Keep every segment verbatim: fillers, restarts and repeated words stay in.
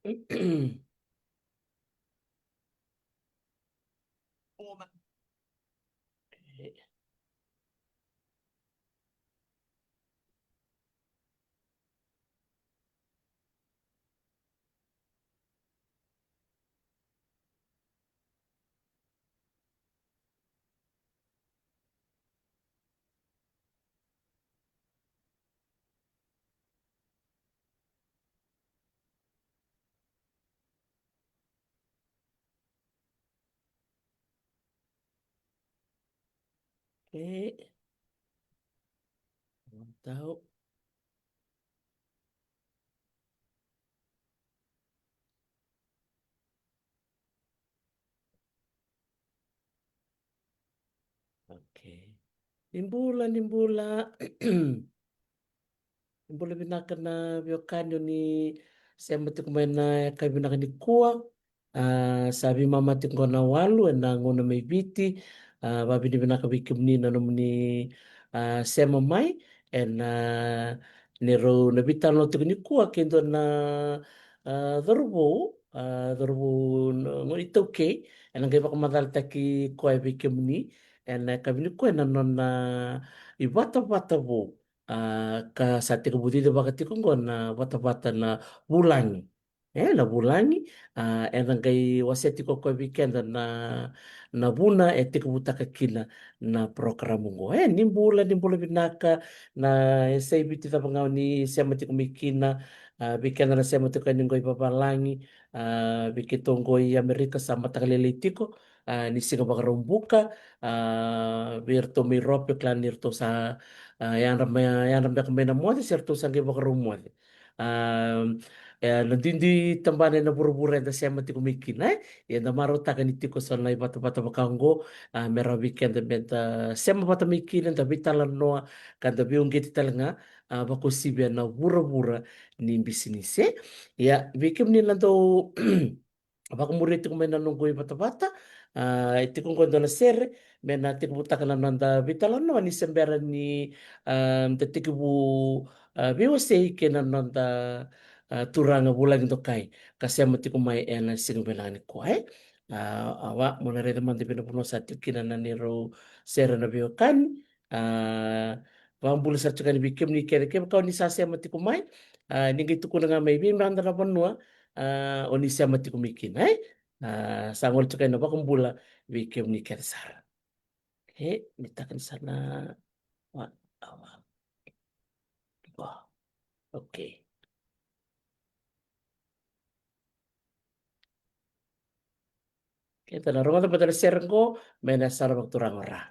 Okay. Okay. Tau. Okay. Ni bula, ni bula. Ni bula vinaka na veiwekani o ni sema tiko mai na yakavi vinaka nikua. A, sa veimama tiko qo na walu ena gauna mai Viti. A, vavinavinaka vei kemuni na nomuni, a, sema mai ena, a, neirau na veitalanoa tiko nikua kei dua na, a, cauravou, a, cauravou na gone iTaukei, ena qai vakamacalataki koya vei kemuni ena yakavi nikua ena nona ivatavata vou. A, ka sa tekivu cicivaka tiko qo na vatavata na vulagi. E, na vulagi, a, ena qai wasea tiko koya vei keda na, na vuna e tekivutaka kina na porokaramu qo. E, ni bula, ni bula vinaka na yasai Viti cava ga o ni sema tiko mai kina, a, vei keda na sema tiko yani qo i vavalagi, a, vei keitou qo i Amerika sa mataka lailai tiko, a, ni siga Vakaraubuka, a, vei iratou mai Europe, kila ni ratou sa, a, yadra mai, yadra beka mai na moce, se ratou sa qai vakarau moce. A, e, na duidui tabana ena vuravura eda sema tiko mai kina, e? Eda marautaka ni tiko so na ivatavata vaka oqo, a, me rawa vei keda meda sema vata mai kina, da veitalanoa, ka da veiuqeti tale ga, a, vakauasivi ena vuravura ni bisinisi, e? Ia, vei kemuni na dau vakamuria tiko mai na noqu ivatavata. A, e tiko qo e dua na sere me na tekivutaka na noda veitalanoa ni se bera ni, a, da tekivu, a, veiwasei kei na noda, a, turaga vulagi dokai ka sema tiko mai ena siga vinaka nikua, e. A, a, wa, mo na raica mada vei na vanua sa tiko kina na neirau sere na veiwekani. A, vakabula sara tiko yani vei kemuni kece, kevaka o ni sa sema tiko mai, a, ni qai tukuna ga mai vei mada na vanua, a, o ni sema tiko mai kina, e? A, sa gole tiko yani na vakabula vei kemuni kece sara. E, ni taka ni sa na, wa, a, wa. Wa. Okay. Keda na rogoca mada na sere qo mai na yasana vakaturaga o Ra.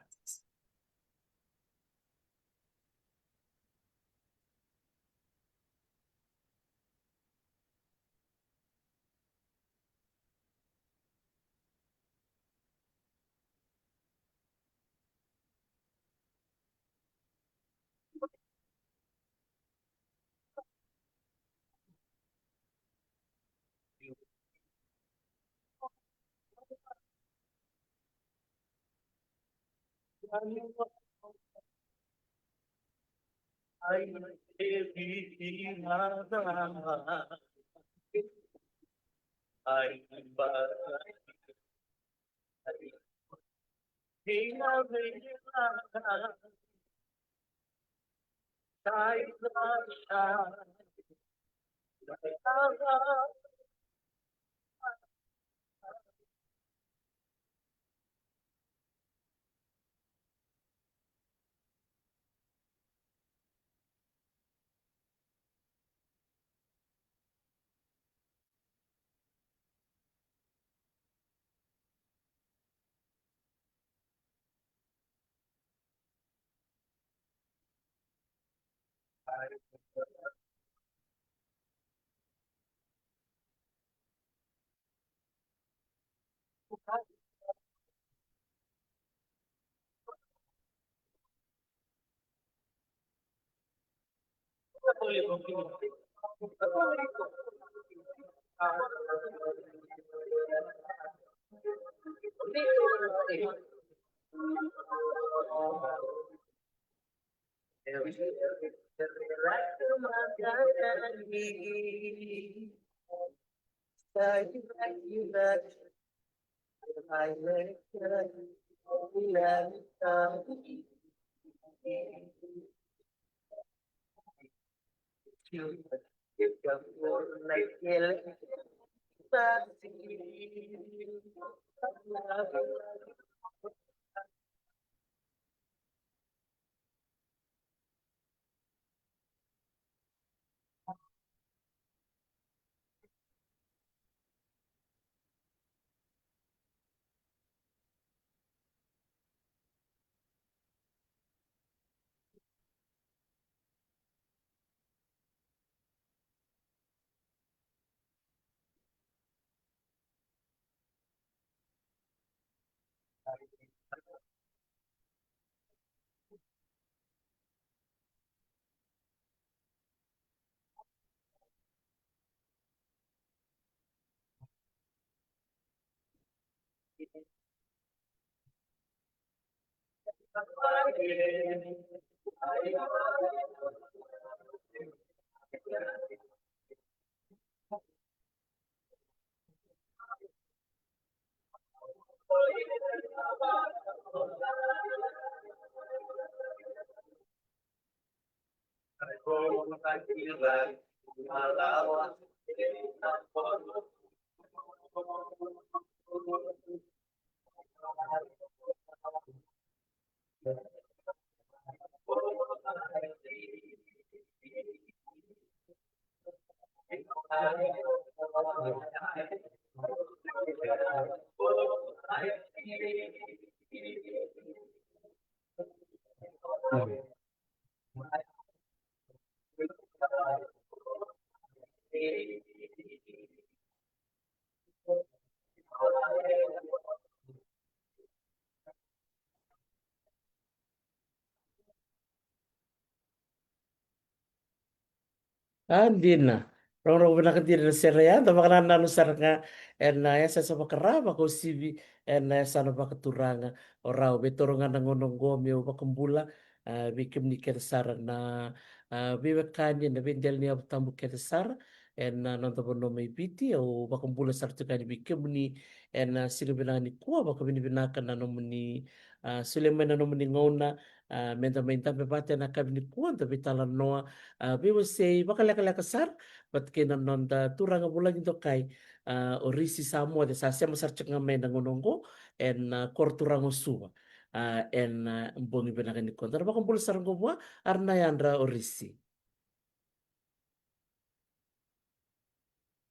A dina. Rogorogo vinaka dina na sere ya, da vakanananu sara ga ena yasayasa vakarau vakauasivi ena yasana vakaturaga o Rau. Veitaurogana na gauna oqo meu vakabula, a, vei kemuni kece sara na, a, veiwekani ena veidela ni yavu tabu kece sara ena noda vanua mai Viti. Au vakabula sara tiko yani vei kemuni ena siga vinaka nikua, vakavinavinaka na nomuni, a, solia mai na nomuni gauna, a, meda mai dabe vata ena yakavi nikua, da veitalanoa, a, veiwasei vakalekaleka sara vata kei na noda turaga vulagi dokai, a, o Risi Samoce, sa sema sara tiko ga mai na gauna oqo ena, a, koro turaga o Suva, a, ena, a, bogi vinaka nikua. Da na vakabula sara oqo vua, a ra na yadra o Risi.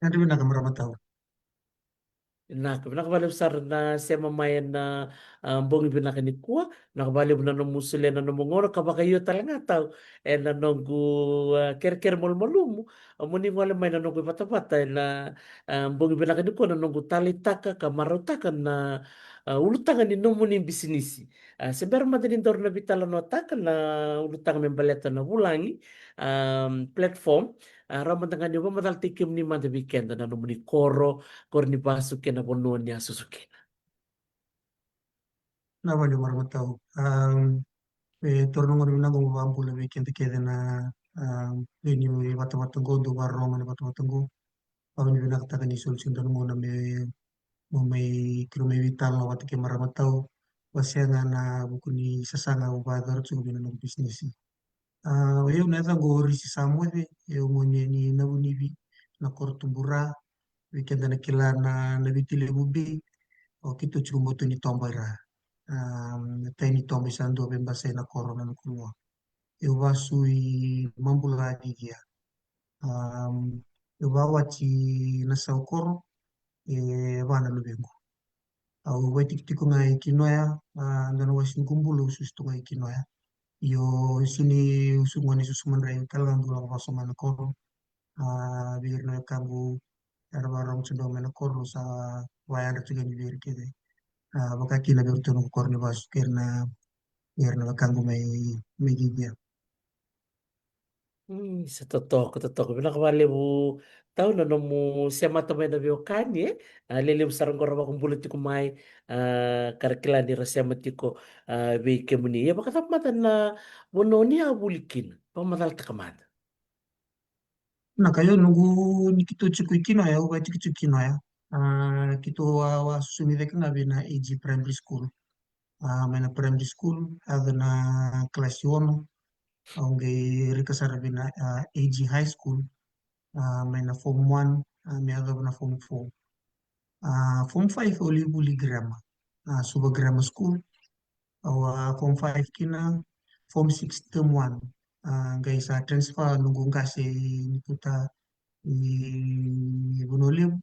Yadra vinaka marama tau. Vinaka, vinaka vakalevu sara na sema mai ena, a, bogi vinaka nikua. Vinaka vakalevu na nomu solia na nomu gauna ka vakaio tale ga tau ena noqu, a, kerekere malumalumu, a, mo ni gole mai na noqu ivatavata ena, a, bogi vinaka nikua, na noqu taleitaka ka marautaka na, a, ulutaga ni nomuni bisinisi. A, se bera mada ni daru na veitalanoataka na ulutaga me baleta na vulagi, a, platform, a, rawa mada ga ni vakamacalataki kemuni mada vei keda na nomuni koro, koro ni vasu kei na vanua ni a susu kina. Na vale marama tau. A, e, taura na gauna vinaka mo vakabula vei keda kece na, a, lewe ni vatavata qo, dau vakarorogo na vatavata qo. Vakavinavinakataka ni soli tiko dua na gauna me, mo mai, keirau mai veitalanoa vata kei marama tau, wasea ga na vuku ni sasaga au vakayacora tiko vei na noqu bisinisi. A, o yau na yacaqu o Risi Samoce, e au gone ni Navunivi, na koro Tubura, vei keda na kila na, na Viti Levu Bay, o keitou tiko Botoni Toba i ra. A, na tai ni toba i Sadua, Vaibasai na koro na Nukuloa. E au vasu i Mabula, Cicia. A, e au vakawati na saukoro, e va na luvequ. Au vaitikotiko ga i Kinoya, a, dua na wase ni noqu bula au susu tu ga i Kinoya. Io, sega ni au susu gone susu madrai, au tale ga bula vakawasoma na koro. A, vei ira na wekaqu era vakarorogo tiko mai na koro, sa vakayadra tiko yani vei ira kece. A, vaka kina vei iratou na koro ni vasu kei ira na, ira na wekaqu mai, mai Cicia. Mm, sa totoka, totoka. Vinaka vakalevu tau na nomu semata mai na veiwekani, e? A, lelevu sara qo ra vakabula tiko mai, a, ka ra kila ni ra sema tiko, a, vei kemuni. Ia vakacava mada na vanua o ni a vuli kina? Vakamacalataka mada. Na ka, io, noqu ni keitou tiko i Kinoya, au vaitikotiko i Kinoya. A, keitou a, a susumi cake ga vei na A G Primary School. A, mai na primary school, a yaco na kalasi ono, au qai rika sara vei na, a, A G High School, a, mai na form one, a, me yacova na form four. A, form five au lai vuli grammar, a, Suva Grammar School. Au a form five kina, form six term one. A, qai sa transfer noqu qase ni tuta i Vanua Levu.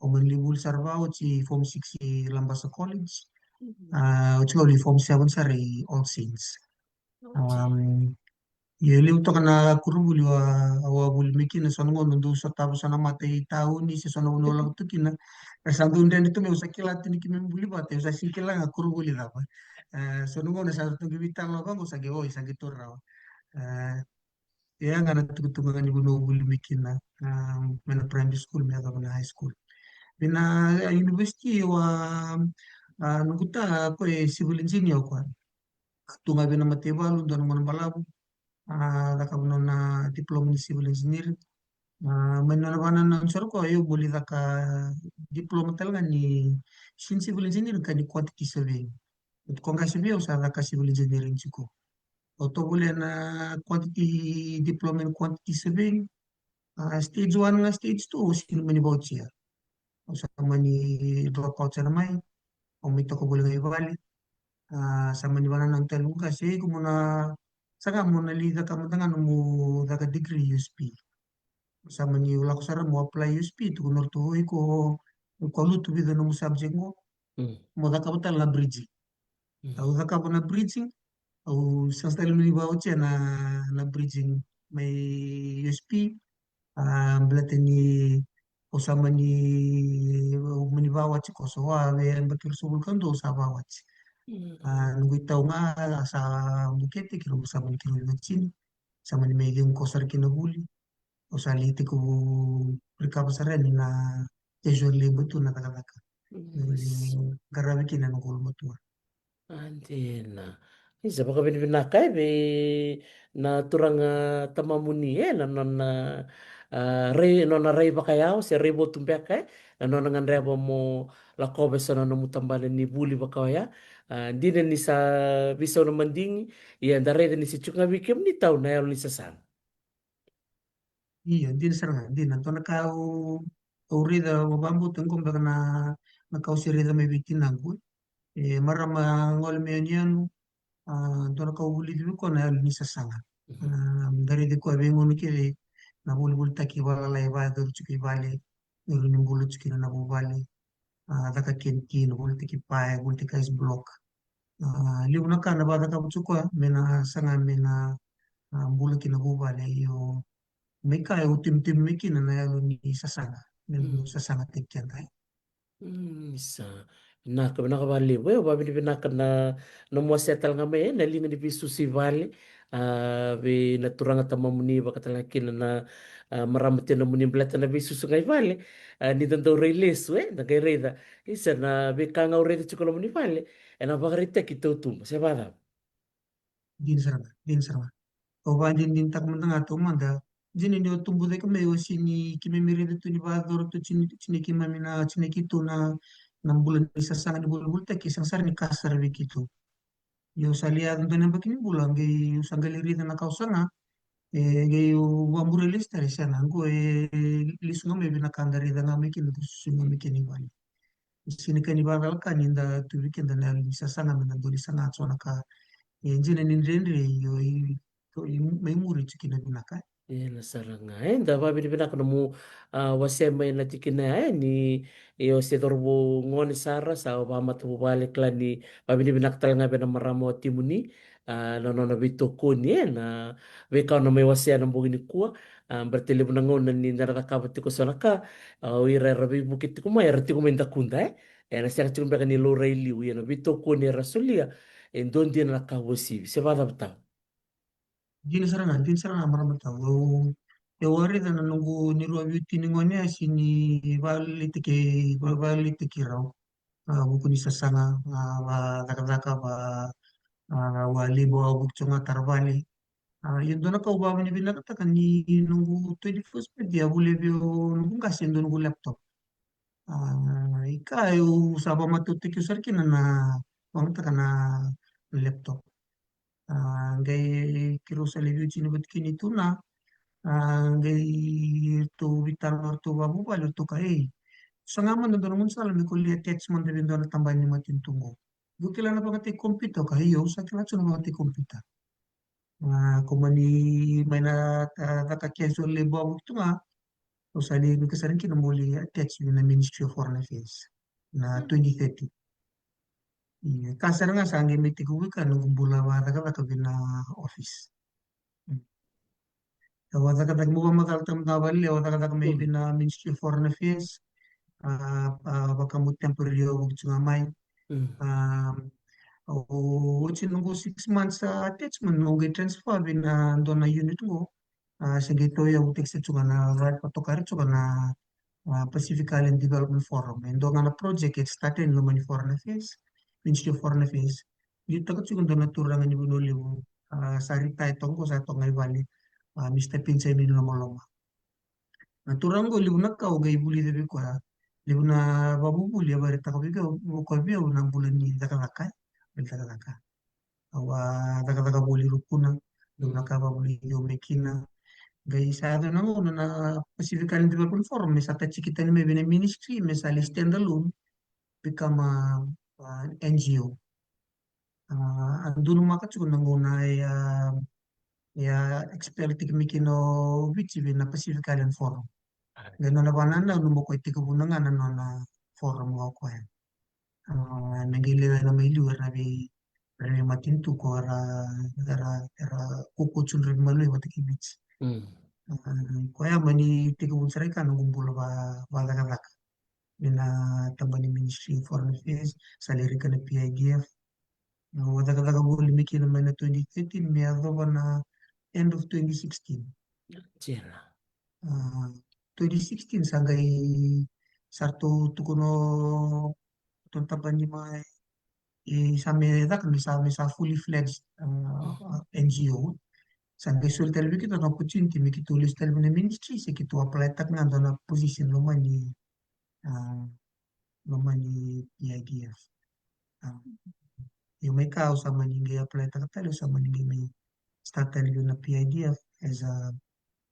Au mani lai vuli sara vakaoti form six i Labasa College. A, oti au lai form seven sara i All Saints. Um, ia e levu toka na koronivuli au a, au a vuli mai kina, so na gauna dou sotava so na mata i tauni se so na vanua lako tu kina. Era sa dau dredre tu mai, au sa kila tu ni keimami vuli vata, au sa sega ni kila ga koronivuli cava. E, so na gauna sa ratou qai veitalanoa vaqo, sa qai, oi, sa qai taura rawa. E, ia ga na tukutuku ga ni vanua au vuli mai kina, a, mai na primary school me yacova na high school. Vei na, a, university au a, a, noqu ta, koya e civil engineer o koya. A tu ga vei na mataivalu, dua na gauna balavu, a, cakava nona diploma ni civil engineering. A, mai na nona vakanananu sara o koya, au mo lai caka diploma tale ga ni, sega ni civil engineering, ka ni quantity surveying. Baleta o koya qase vei au sa caka civil engineering tiko. Au tovolea na quantity, diploma in quantity surveying. A, stage one ga stage two au sega ni mani vakaotia. Au sa mani drop out sara mai. Au mai toka voli ga i vale. A, sa mani vakanananu tale noqu qase, iko mo na, saga mo na lai caka mada ga nomu caka degree U S P. Sa mani lako sara mo apply U S P, tukuna o ratou, iko, iko lutu vica nomu subject qo, mo cakava tale na bridging. Au cakava na bridging, au sega tale mani vakaotia na, na bridging mai U S P. A, baleta ni au sa mani, au mani vakawati koso, a, e yabaki ruasagavulu ka dua au sa vakawati. A, noqu itau ga sa bukete, keirau sa mani, keirau vakatini, sa mani mai cegu koso sara kina vuli. Au sa lai tekivu recover sara yani na casual labour tu na cakacaka. Qaravi kina na noqu ulumatua. A, dina. Isa, vakavinavinaka e vei na turaga tamamuni, e, na nona, a, rai, nona rai vakayao se rai votu beka, e, na nona gadreva mo lakova eso na nomu tabana ni vuli vakaoya. A, dina ni sa veisau na madigi, ia da raica ni se tiko ga vei kemuni tau na yalo ni sasaga. Io, dina sara ga, dina. Dua na ka au, au raica, au vakabauta qo beka na, na ka au se raica mai vei tinaqu. E, marama gole mai yanuyanu, a, dua na ka au vulici vei koya na yalo ni sasaga. A, da raici koya veigauna kece na volivolitaki valalai vakayacori tiko i vale, e rawa ni bula tiko kina na vuvale. A, caka canteen, volitaki pae, volitaki ice block. A, levu na ka na vakacakava tiko koya me na saga me na, a, bula kina vuvale. Io, mai ka au timotimo mai kina na yalo ni sasaga, me na sasagataki keda. Isa. Vinaka, vinaka vakalevu. E, vakavinavinaka na, na nomu wasea tale ga mai, e, na liga ni veisusu i vale. A, vei na turaga tamamuni, vaka tale ga kina na, a, marama tinamuni, baleta na veisusu ga i vale. A, ni da dau rai lesu, e, da qai raica. Isa, na veika ga au raica tiko loma ni vale, e na vakaraitaki tautuba, se vakacava? Dina sara ga, dina sara ga. Au vakadinadinataka mada ga taumada. Dina ni au tubu cake mai, au sega ni, keimami raica tu ni vakayacora tu, tini, tini keimami na, tini keitou na, na bula ni sasaga ni volivolitaki, sega sara ni kasa sara vei keitou. Ia au sa lai yaco dua na yabaki ni bula, qai au sa qai lai raica na ka au saga. E, qai au vakamuria lesu tale, sega, qo e lesu ga mai vei na ka da raica ga mai kina, da susu ga mai kina i vale. Sega ni ka ni vakacalaka ni da tu vei keda na yalo ni sasaga me da dau lai saga tiko na ka. E, dina ni dredre, io, i, i, mai muri tiko kina vinaka. Ena sara ga. E, da vakavinavinaka nomu, a, wasea mai na tikina ya, e, ni, e, o se cauravou gone sara, sa vakamatavuvale, kila ni vakavinavinaka tale ga vei na marama watimuni, a, na nona veitokoni, e, na veika o na mai wasea na bogi nikua, a, baleta levu na gauna ni da na cakava tiko so na ka, a, o ira era veivuke tiko mai, era tiko mai dakuda, e. Ena sega tiko beka ni laurai liu, ia na veitokoni era solia, e dua dina na ka uasivi, se vakacava tau? Dina sara ga, dina sara ga marama tau. Au, au a raica na noqu, ni rua vei tini gone a sega ni vakalailaitaki, va-, vakalailaitaki rau. A, vuku ni sasaga, a, vakacakacaka, va, a, au a lai vakavoki tiko ga tara vale. A, ia dua na ka au vakavinavinakataka ni noqu twenty-first birthday a vuli vei au noqu qase e dua noqu laptop. A, i ka au sa vakamatautaki au sara kina na, vagataka na laptop. A, qai keirau sa lai veiwatini vata kina i Tuna. A, qai ratou veitalanoa ratou vakavuvale, ratou kaya, "Ei, saga mada dua na gaunisala me ko lai attach mada vei dua na tabana ni matanitu qo." Au kila na vakatai computer, au kaya, "Io, au sa kila tu na vakatai computer." A, ko mani mai na, a, caka casual labour voli tu ga, au sa lai vaka sara kina meu lai attach vei na Ministry of Foreign Affairs na twenty thirteen. Ia, ka sara ga sa qai mai tekivu i ka noqu bula vakacakacaka vei na office. Au a cakacaka, meu vakamacala tale mada ga vakalailai, au a cakacaka mai vei na Ministry of Foreign Affairs, a, a, vaka meu temporary, au vuki tu ga mai. A, au, oti noqu six months, a, attachment, au qai transfer vei na dua na unit qo. A, se qai tau, au tekisa tu ga na, vakatokari tu ga na, a, Pacific Island Development Forum. E dua ga na project e start ni loma ni Foreign Affairs, Ministry of Foreign Affairs. Liutaka tiko dua na turaga ni Vanua Levu, a, sa retire toka qo, sa toka ga i vale, a, Mister Pinjamini Lomaloma. Na turaga qo, levu na ka au qai vulica vei koya, levu na vakavuvuli e vakaraitaka vei koya, vei koya vei au na bula ni cakacaka, ni cakacaka. Au a cakacaka voli Rukuna, levu na ka vakavuli au mai kina. Qai sa yaco na gauna na Pacific Island Development Forum me sa tachiki tani mai vei na ministry, me sa lai stand alone, become a, a N G O. A, a donumaka tiko na gauna e a, e a expel tiko mai kina o Viti vei na Pacific Island Forum. Qai nona vakanananu me koya e tekivuna ga na nona forum ga o koya. A, me qai lewe na mai liu era vei, era vei matanitu ko era, era, era koko tu na veimalui vata kei Viti. A, koya mani tekivuna sara i ka noqu bula va, vacakacaka. Vei na tabana ni Ministry of Foreign Affairs, sa lai rika na P I D F. Au a cakacaka voli mai kina mai na twenty thirteen me yacova na end of twenty sixteen. Tina. A, twenty sixteen sa qai sa ratou tukuna o ratou na tabana ni mai, e, sa me caka me sa, me sa fully fledged, a, a, N G O. Sa qai soli tale vei keitou na opportunity me keitou lesu tale vei na ministry se keitou apply taka ga dua na position loma ni, a, loma ni P I D F. A, io, mai ka au sa mani qai apply taka tale, au sa mani qai mai start tale vei na P I D F as a,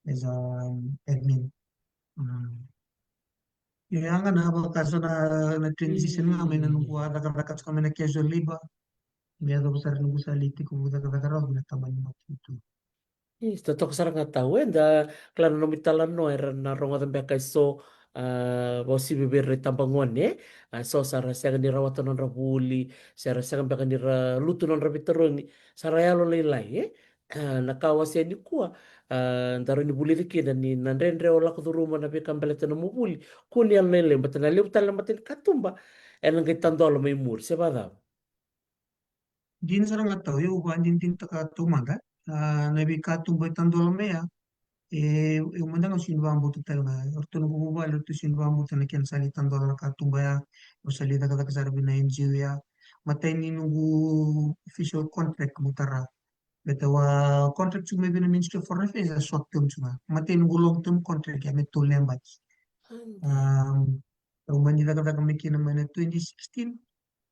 as a, um, admin. Mm. Ia ga na vaka so na, na transition ga mai na noqu a cakacaka tiko mai na casual labour. Me yacova sara noqu sa lai tekivu cakacaka rawa vei na tabana ni matanitu. Io, totoka sara ga Tau, eda kila na nomu italanoa era na rogoca beka e so, a, vakauasivi vei ira na itabagone, a, so sa ra sega ni rawata nodra vuli, se ra sega beka ni ra lutu nodra veitarogi, sa ra yalolailai, e? A, na ka wasea nikua, a, daru ni vulica kina ni na dredre o lako curuma na veika baleta nomu vuli, kua ni yalolailai, baleta na levu tale na matanikatuba ena qai tadola mai muri, se vacava? Dina sara ga Tau, au vakadinadinataka taumada, a, na veikatuba e tadola mai ya. E, au mada ga au sega ni vakabauta tale ga. O ratou noqu vuvale, ratou sega ni vakabauta na kena sa lai tadola na katuba ya. Au sa lai cakacaka sara vei na N G O ya. Matai ni noqu official contract meu tara. Baleta au a contract tiko mai vei na Ministry of Foreign Affairs, a short term tiko ga. Matai noqu long term contract ya me tolu na yabaki. Au mani cakacaka mai kina mai na twenty sixteen,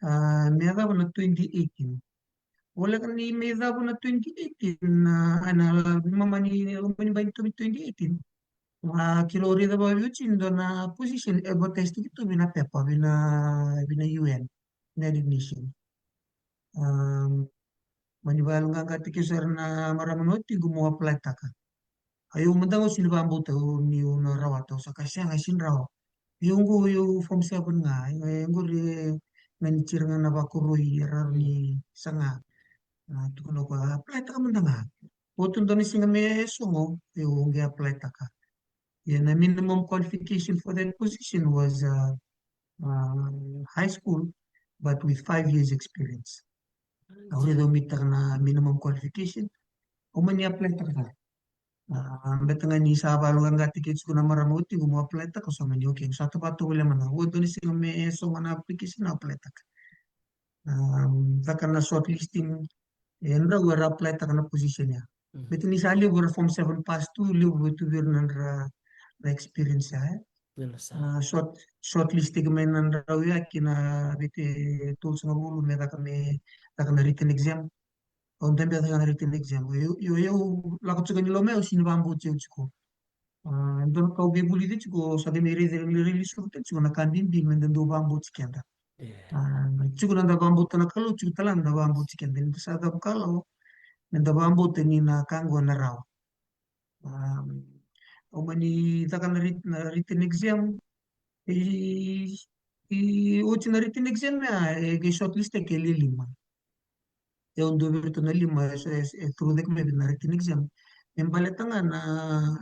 a, me yacova na twenty eighteen. Voleka ni me yacova na twenty eighteen, a, na veimama ni loma ni bai ni twenty eighteen, a, keirau raica vakaveitini dua na position advertise tiko tu vei na pepa, vei na, vei na U N, United Nations. A, mani vakayaloqaqataki au sara na marama na watiqu meu apply taka. Ia au mada ga au sega ni vakabauta niu na rawata, au sa kaya sega, e sega ni rawa. Ia au qo au form seven ga, e, qori e, na ni tira ga na vakoroi e rawa ni saga. A, tukuna o koya, apply taka mada ga. Vo tu dua na siga me sogo, ia au qai apply taka. Ia na minimum qualification for that position was, uh, uh, high school, but with five years experience. Au raica au meet taka na minimum qualification. Au mani apply taka sara. A, beta ga ni sa vakayaloqaqataki au tiko na marama watiqu meu apply taka, au sa mani, okay, au sa tovotovolea mada. Vo dua na siga me sogo na application, au apply taka. A, caka na shortlisting, e drau era apply taka na position ya. Beta ni sa levu era form seven pass tu, levu tu vei ira na nodra, na experience ya, e. Io, sa. Ah, short, shortlist-taki mai na drau ya ki na vitu e tolusagavulu me caka, me caka na written exam. Au dabe caka na written exam. Io, io, io, lako tiko ni loma, au sini vakabauti au tiko. Ah, dua na ka au qai vulica tiko, sa qai mai raica, raica, raica, raica tiko na ka bibi me da dau vakabauti keda. Io. Ah, tiko na da vakabauta na Kalou, tiko tale na da vakabauti keda. Ni da sa cavu ka lawa, me da vakabauta ni na ka qo na rawa. Ah, au mani caka na writ-, na written exam. I, i oti na written exam ya, e qai shortlist-taki e le lima. E au dua vei iratou na lima e, e, e through-taki mai vei na written exam. Me baleta ga na,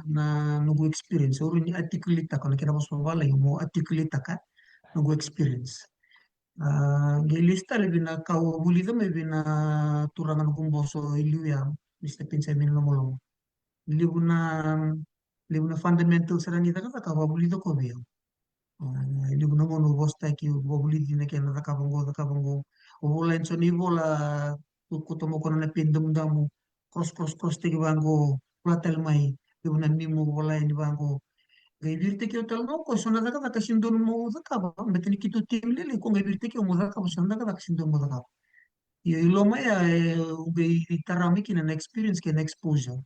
na noqu experience. Au rawa ni articulate-taka, na kena vosa vavalagi, mo articulate-taka noqu experience. Ah, qai lesu tale vei na ka au vulica mai vei na turaga noqu boso e liu ya, Mister Benjamin Lomolomo. Levu na, levu na fundamentals sara ni cakacaka au vavulica ko vei au. Ah, levu na gauna au vosataki, au vavulici na kena cakava qo, cakava qo. Au vola e so na ivola, au kauta mai o koya na pen damudamu, cross, cross, cross-taki vaqo, vola tale mai. Levu na memo au vola yani vaqo. Qai viritaki au tale ga o koya so na cakacaka sega ni dodonu mo cakava. Baleta ni keitou team lailai, o koya qai viritaki au mo cakava so na cakacaka sega ni dodonu mo cakava. Io, i loma ya, e, au qai tara mai kina na experience kei na exposure.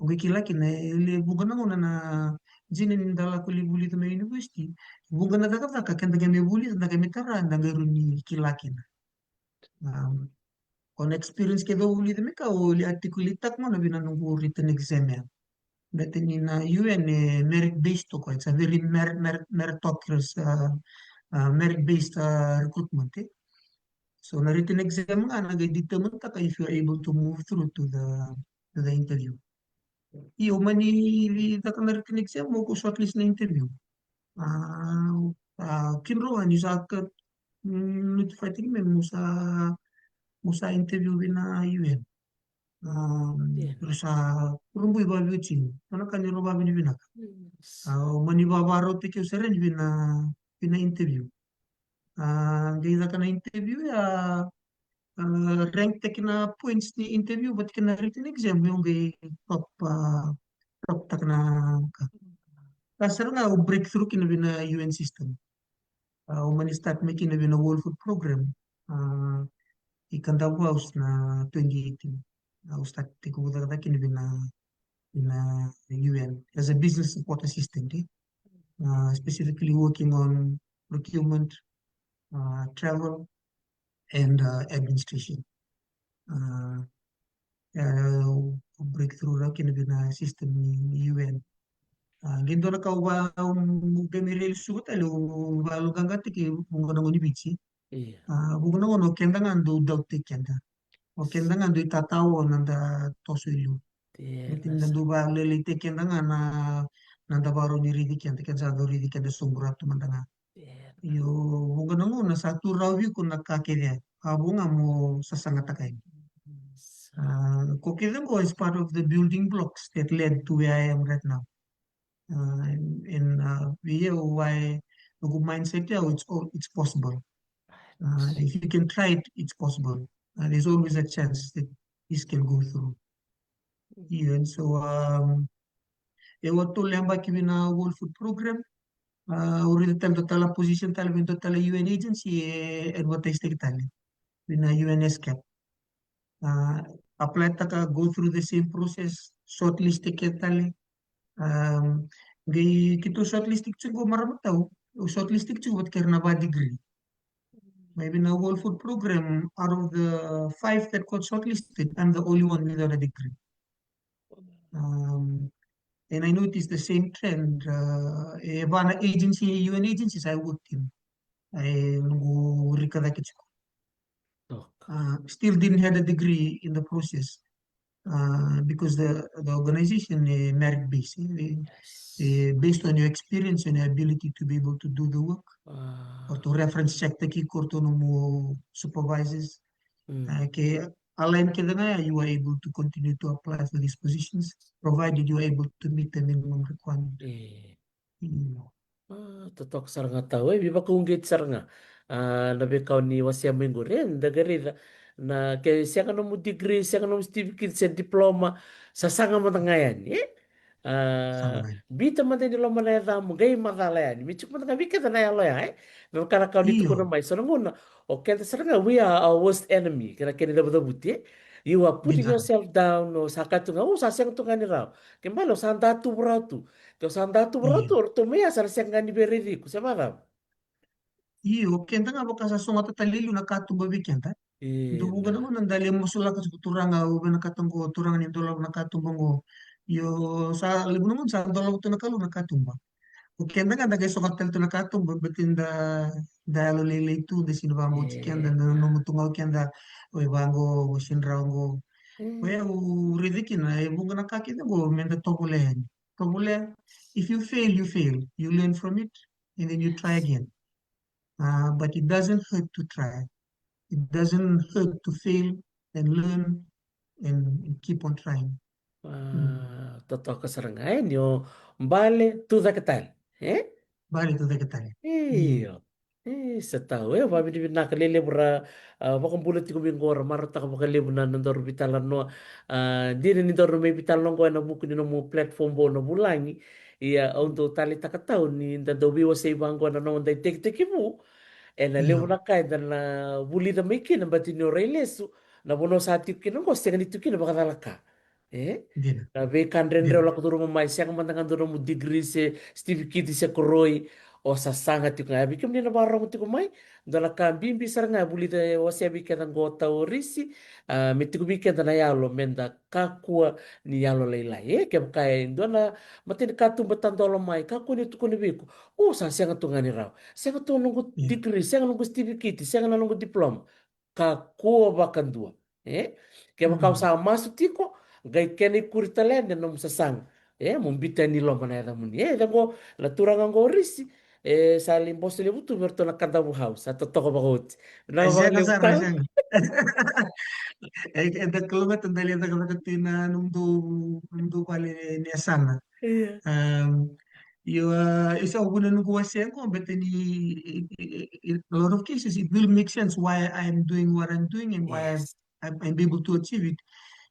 Au qai kila kina, e, le vuqa na gauna na, dina ni da lako lai vulica mai university, vuqa na cakacaka, keda qai mai vulica, da qai mai tara, da qai rawa ni kila kina. Um, o na experience kece au vulica mai kea, au lai articulate-taka ga na vei na noqu written exam ya. Baleta ni na U N e merit based o koya, it's a very merit, merit, meritocracy, uh, uh, merit based, uh, recruitment, eh. So na written exam ga na qai determine-taka if you are able to move through to the, to the interview. Io, au mani caka na written exam, au qai shortlist na interview. Ah, ah, kidroa ni sa ka, mm, notify-taki mai meu sa, meu sa interview vei na U N. Ah, io. Rau sa rubui vakaveitini. Dua na ka ni rau vakavinavinaka. Mm. Ah, au mani vakavakarautaki au sara yani vei na, vei na interview. Ah, qai caka na interview ya, ah, rank-taki na points ni interview vata kei na written exam, au qai top, ah, top-taka na ka. Ka sara ga au breakthrough kina vei na U N system. Ah, au mani start mai kina vei na World Food Program. Ah, i Kadavu House na twenty eighteen. Au start tekivu cakacaka kina vei na, vei na U N as a business support assistant, eh? Uh, specifically working on procurement, uh, travel, and, uh, administration. Uh, uh, breakthrough rawa kina vei na system ni, ni U N. Uh, qai dua na ka au va-, au qai mai realize-taka tale, au vakayaloqaqataki vuqa na gauna i Viti. Io. Ah, vuqa na gauna o keda ga dau doubt-taki keda. O keda ga dau itatao na da toso i liu. Io, baleta ni da dau vakalailaitaki keda ga na, na da vakarau ni raici keda, keda sa dau raici keda sobu rawa tu mada ga. Io. Io, vuqa na gauna sa tu rawa vei iko na ka kece, a vu ga mo sasagataka yani. Yes. Ah, ko kece qo is part of the building blocks that led to where I am right now. Ah, and, and, ah, vei au, au, noqu mindset ya, it's all, it's possible. Ah, if you can try it, it's possible. Ah, there's always a chance that this can go through. Io, and so, um, e, au a tolu na yabaki vei na World Food Program. Ah, au raica tale dua tale position tale vei dua tale U N agency e advertise-taki tale vei na U N S cap. Ah, apply-taka, go through the same process, shortlist-taki tale. Um, qai keitou shortlist-taki tiko qo, marama tau, au shortlist-taki tiko vata kei ira na va degree. Mai vei na World Food Program, out of the five that got shortlisted, I'm the only one without a degree. Um, and I noticed the same trend, uh, e va na agency, U N agencies I worked in. E noqu rika cake tiko. Toka. Uh, still didn't have a degree in the process. Uh, because the, the organization is merit based, eh, eh, based on your experience and your ability to be able to do the work, or to reference check-taki iko, o nomu supervisors. Uh, ke align kece ga ya, you are able to continue to apply for these positions, provided you are able to meet the minimum requirement. Io. Ah, totoka sara ga tau, e, veivakauqeti sara ga. Ah, na veika o ni wasea mai qori, e, da qai raica. Na ke sega nomu degree, sega nomu certificate se diploma, sasaga mada ga yani, e? Sa A, mai. Biuta mada ni loma na yacamu, qai macala yani. Me tiko mada ga vei keda na yalo ya, e? Me vaka na ka ni Io. tukuna mai, so na gauna, o keda sara ga, we are our worst enemy, kena kena icavucavuti, e? You are putting Dina. yourself down, o sa ka tu ga, o sa sega tu ga ni rawa. Ke bale, o sa da tuvu rawa tu. Ke o sa da tuvu rawa Io. tu, o ratou mai ya, sa na sega ga ni via raici iko, se vacava? Io, keda ga vaka sa sogota tale i liu na katuba vei keda. E, Dou vuqa na na. gauna da lai masulaka tiko, Turaga, au vinakata qo, Turaga ni dolava na katuba qo. Io, sa levu na gauna sa dolava tu na Kalou na katuba. O keda ga da qai sogota tale tu na katuba, baleta ni da, da yalo lailai tu, da sega ni vakabauti keda, E. da nanuma tu ga o keda, o i vaqo, o sega ni rawa qo. E. Oya au raica kina, e vuqa na ka kece qo, me da tovolea yani. Tovolea, if you fail, you fail. You learn from it, and then you try again. Uh, but it doesn't hurt to try. It doesn't hurt to fail and learn and, and keep on trying. Mm. A, totoka sara ga, e, ni o bale, tu cake tale, e? Bale, tu cake tale. Mm. Io. E, sa tau, e, vakavinavinaka lelevu ra, a, vakabula tiko mai qo, ra marautaka vakalevu na, na nodaru veitalanoa. A, dina ni daru mai veitalanoa qo ena vuku ni nomu platform vou na vulagi. Ia, au dau taleitaka tau ni da dau veiwasei vaqo na noda itekitekivu. Ena levu Io. na ka eda na vulica mai kina, baleta ni o rai lesu, na vanua sa tiko kina qo, sega ni tiko kina vakacalaka. E? Dina. Na veika dredre Dina. lako curuma mai, sega mada ga dua nomu degree se sitivikiti se koroi, o sasaga tiko ga. Ia vei kemuni na vakarorogo tiko mai, dua na ka bibi sara ga e vulica, e wasea vei keda qo o tau Risi, a, me tiko vei keda na yalo, me da kakua ni yalo lailai. E, kevaka e dua na matai ni katuba tadola mai, kakua ni tukuna vei iko, o, sa sega tu ga ni rawa. Sega tu noqu Io. degree, sega noqu sitivikiti, sega na noqu diploma. Kakua vakadua. E? Kevaka o Mm. sa masu tiko, qai kena ikuri tale yani na nomu sasaga. E, mo biuta yani i loma na yacamuni. E, caqo, na turaga qo o Risi. E, sa lai boso levu tu vei ratou na Kadavu House. Sa totoka vakaoti. Na E, sega vakalevu sara, tau. sega. E, eda kalougata da lai cakacaka tu ena nomudou, nomudou vale ni yasana. Ia. Um, io, a, e sa vuna noqu wasea qo, baleta ni, i, i, i, a lot of cases, it will make sense why I'm doing what I'm doing and why I'm, Yes. I'm, I'm able to achieve it.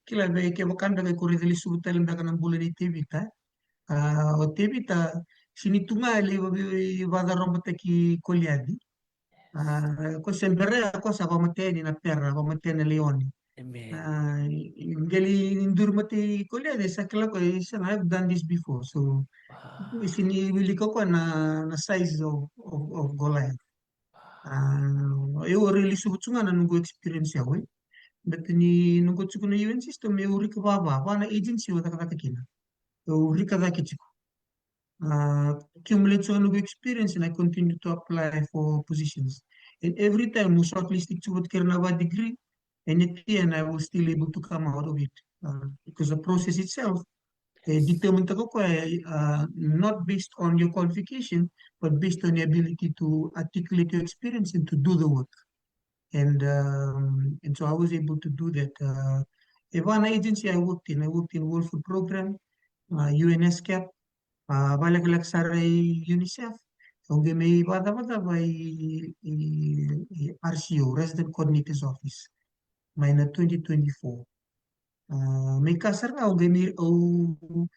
Kila vei, kevaka beka iko raica lesuva tale beka na bula nei Tevita. A, o Tevita, sega ni tu ga e lai va-, vei, vakacarobataki Koliaci. A, ko se bera ya, ko sa vakamatea yani na pera, vakamatea na leone. Amen. A, i, i qai lai duri mate i Koliaci, sa kila ko, e, sa, I've done this before. So, Wow. e sega ni wilika ko na, na size of, of, of Goliath. A, Wow. e, au rairai lesuva tu ga na noqu experience au, e. Baleta ni noqu tiko na U N system, e, au rika vava, va na agency au cakacaka kina. Au rika cake tiko. A, accumulate so noqu experience and I continue to apply for positions. And every time au shortlist tiko vata kei ira na va degree, and at the end I was still able to come out of it. Uh, because the process itself, e, determine taka o koya, uh, not based on your qualification, but based on your ability to articulate your experience and to do the work. And, um, and so I was able to do that. Uh, e va na agency I worked in, I worked in World Food Program, uh, U N S cap, a, vakalekaleka sara i UNICEF, au qai mai vakacavacava i, i, i R C O, Resident Coordinator's Office, mai na twenty twenty-four. A, mai ka sara ga au qai mai, au,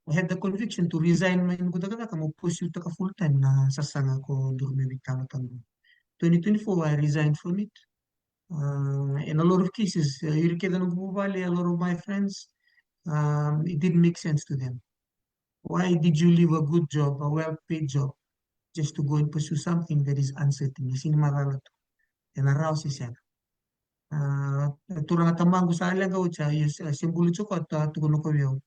I had the conviction to resign mai noqu cakacaka meu pursue taka full time na sasaga ko duru mai veitalanoataka. Twenty twenty-four, I resigned from it. Uh, in a lot of cases, uh, ira kece noqu vuvale, a lot of my friends, um, it didn't make sense to them. Why did you leave a good job, a well-paid job, just to go and pursue something that is uncertain? E sega ni macala tu. Ena rawa se sega. A, turaga tamaqu sa leqa oti, a, io, se, se bula tiko, a tukuna ko vei au.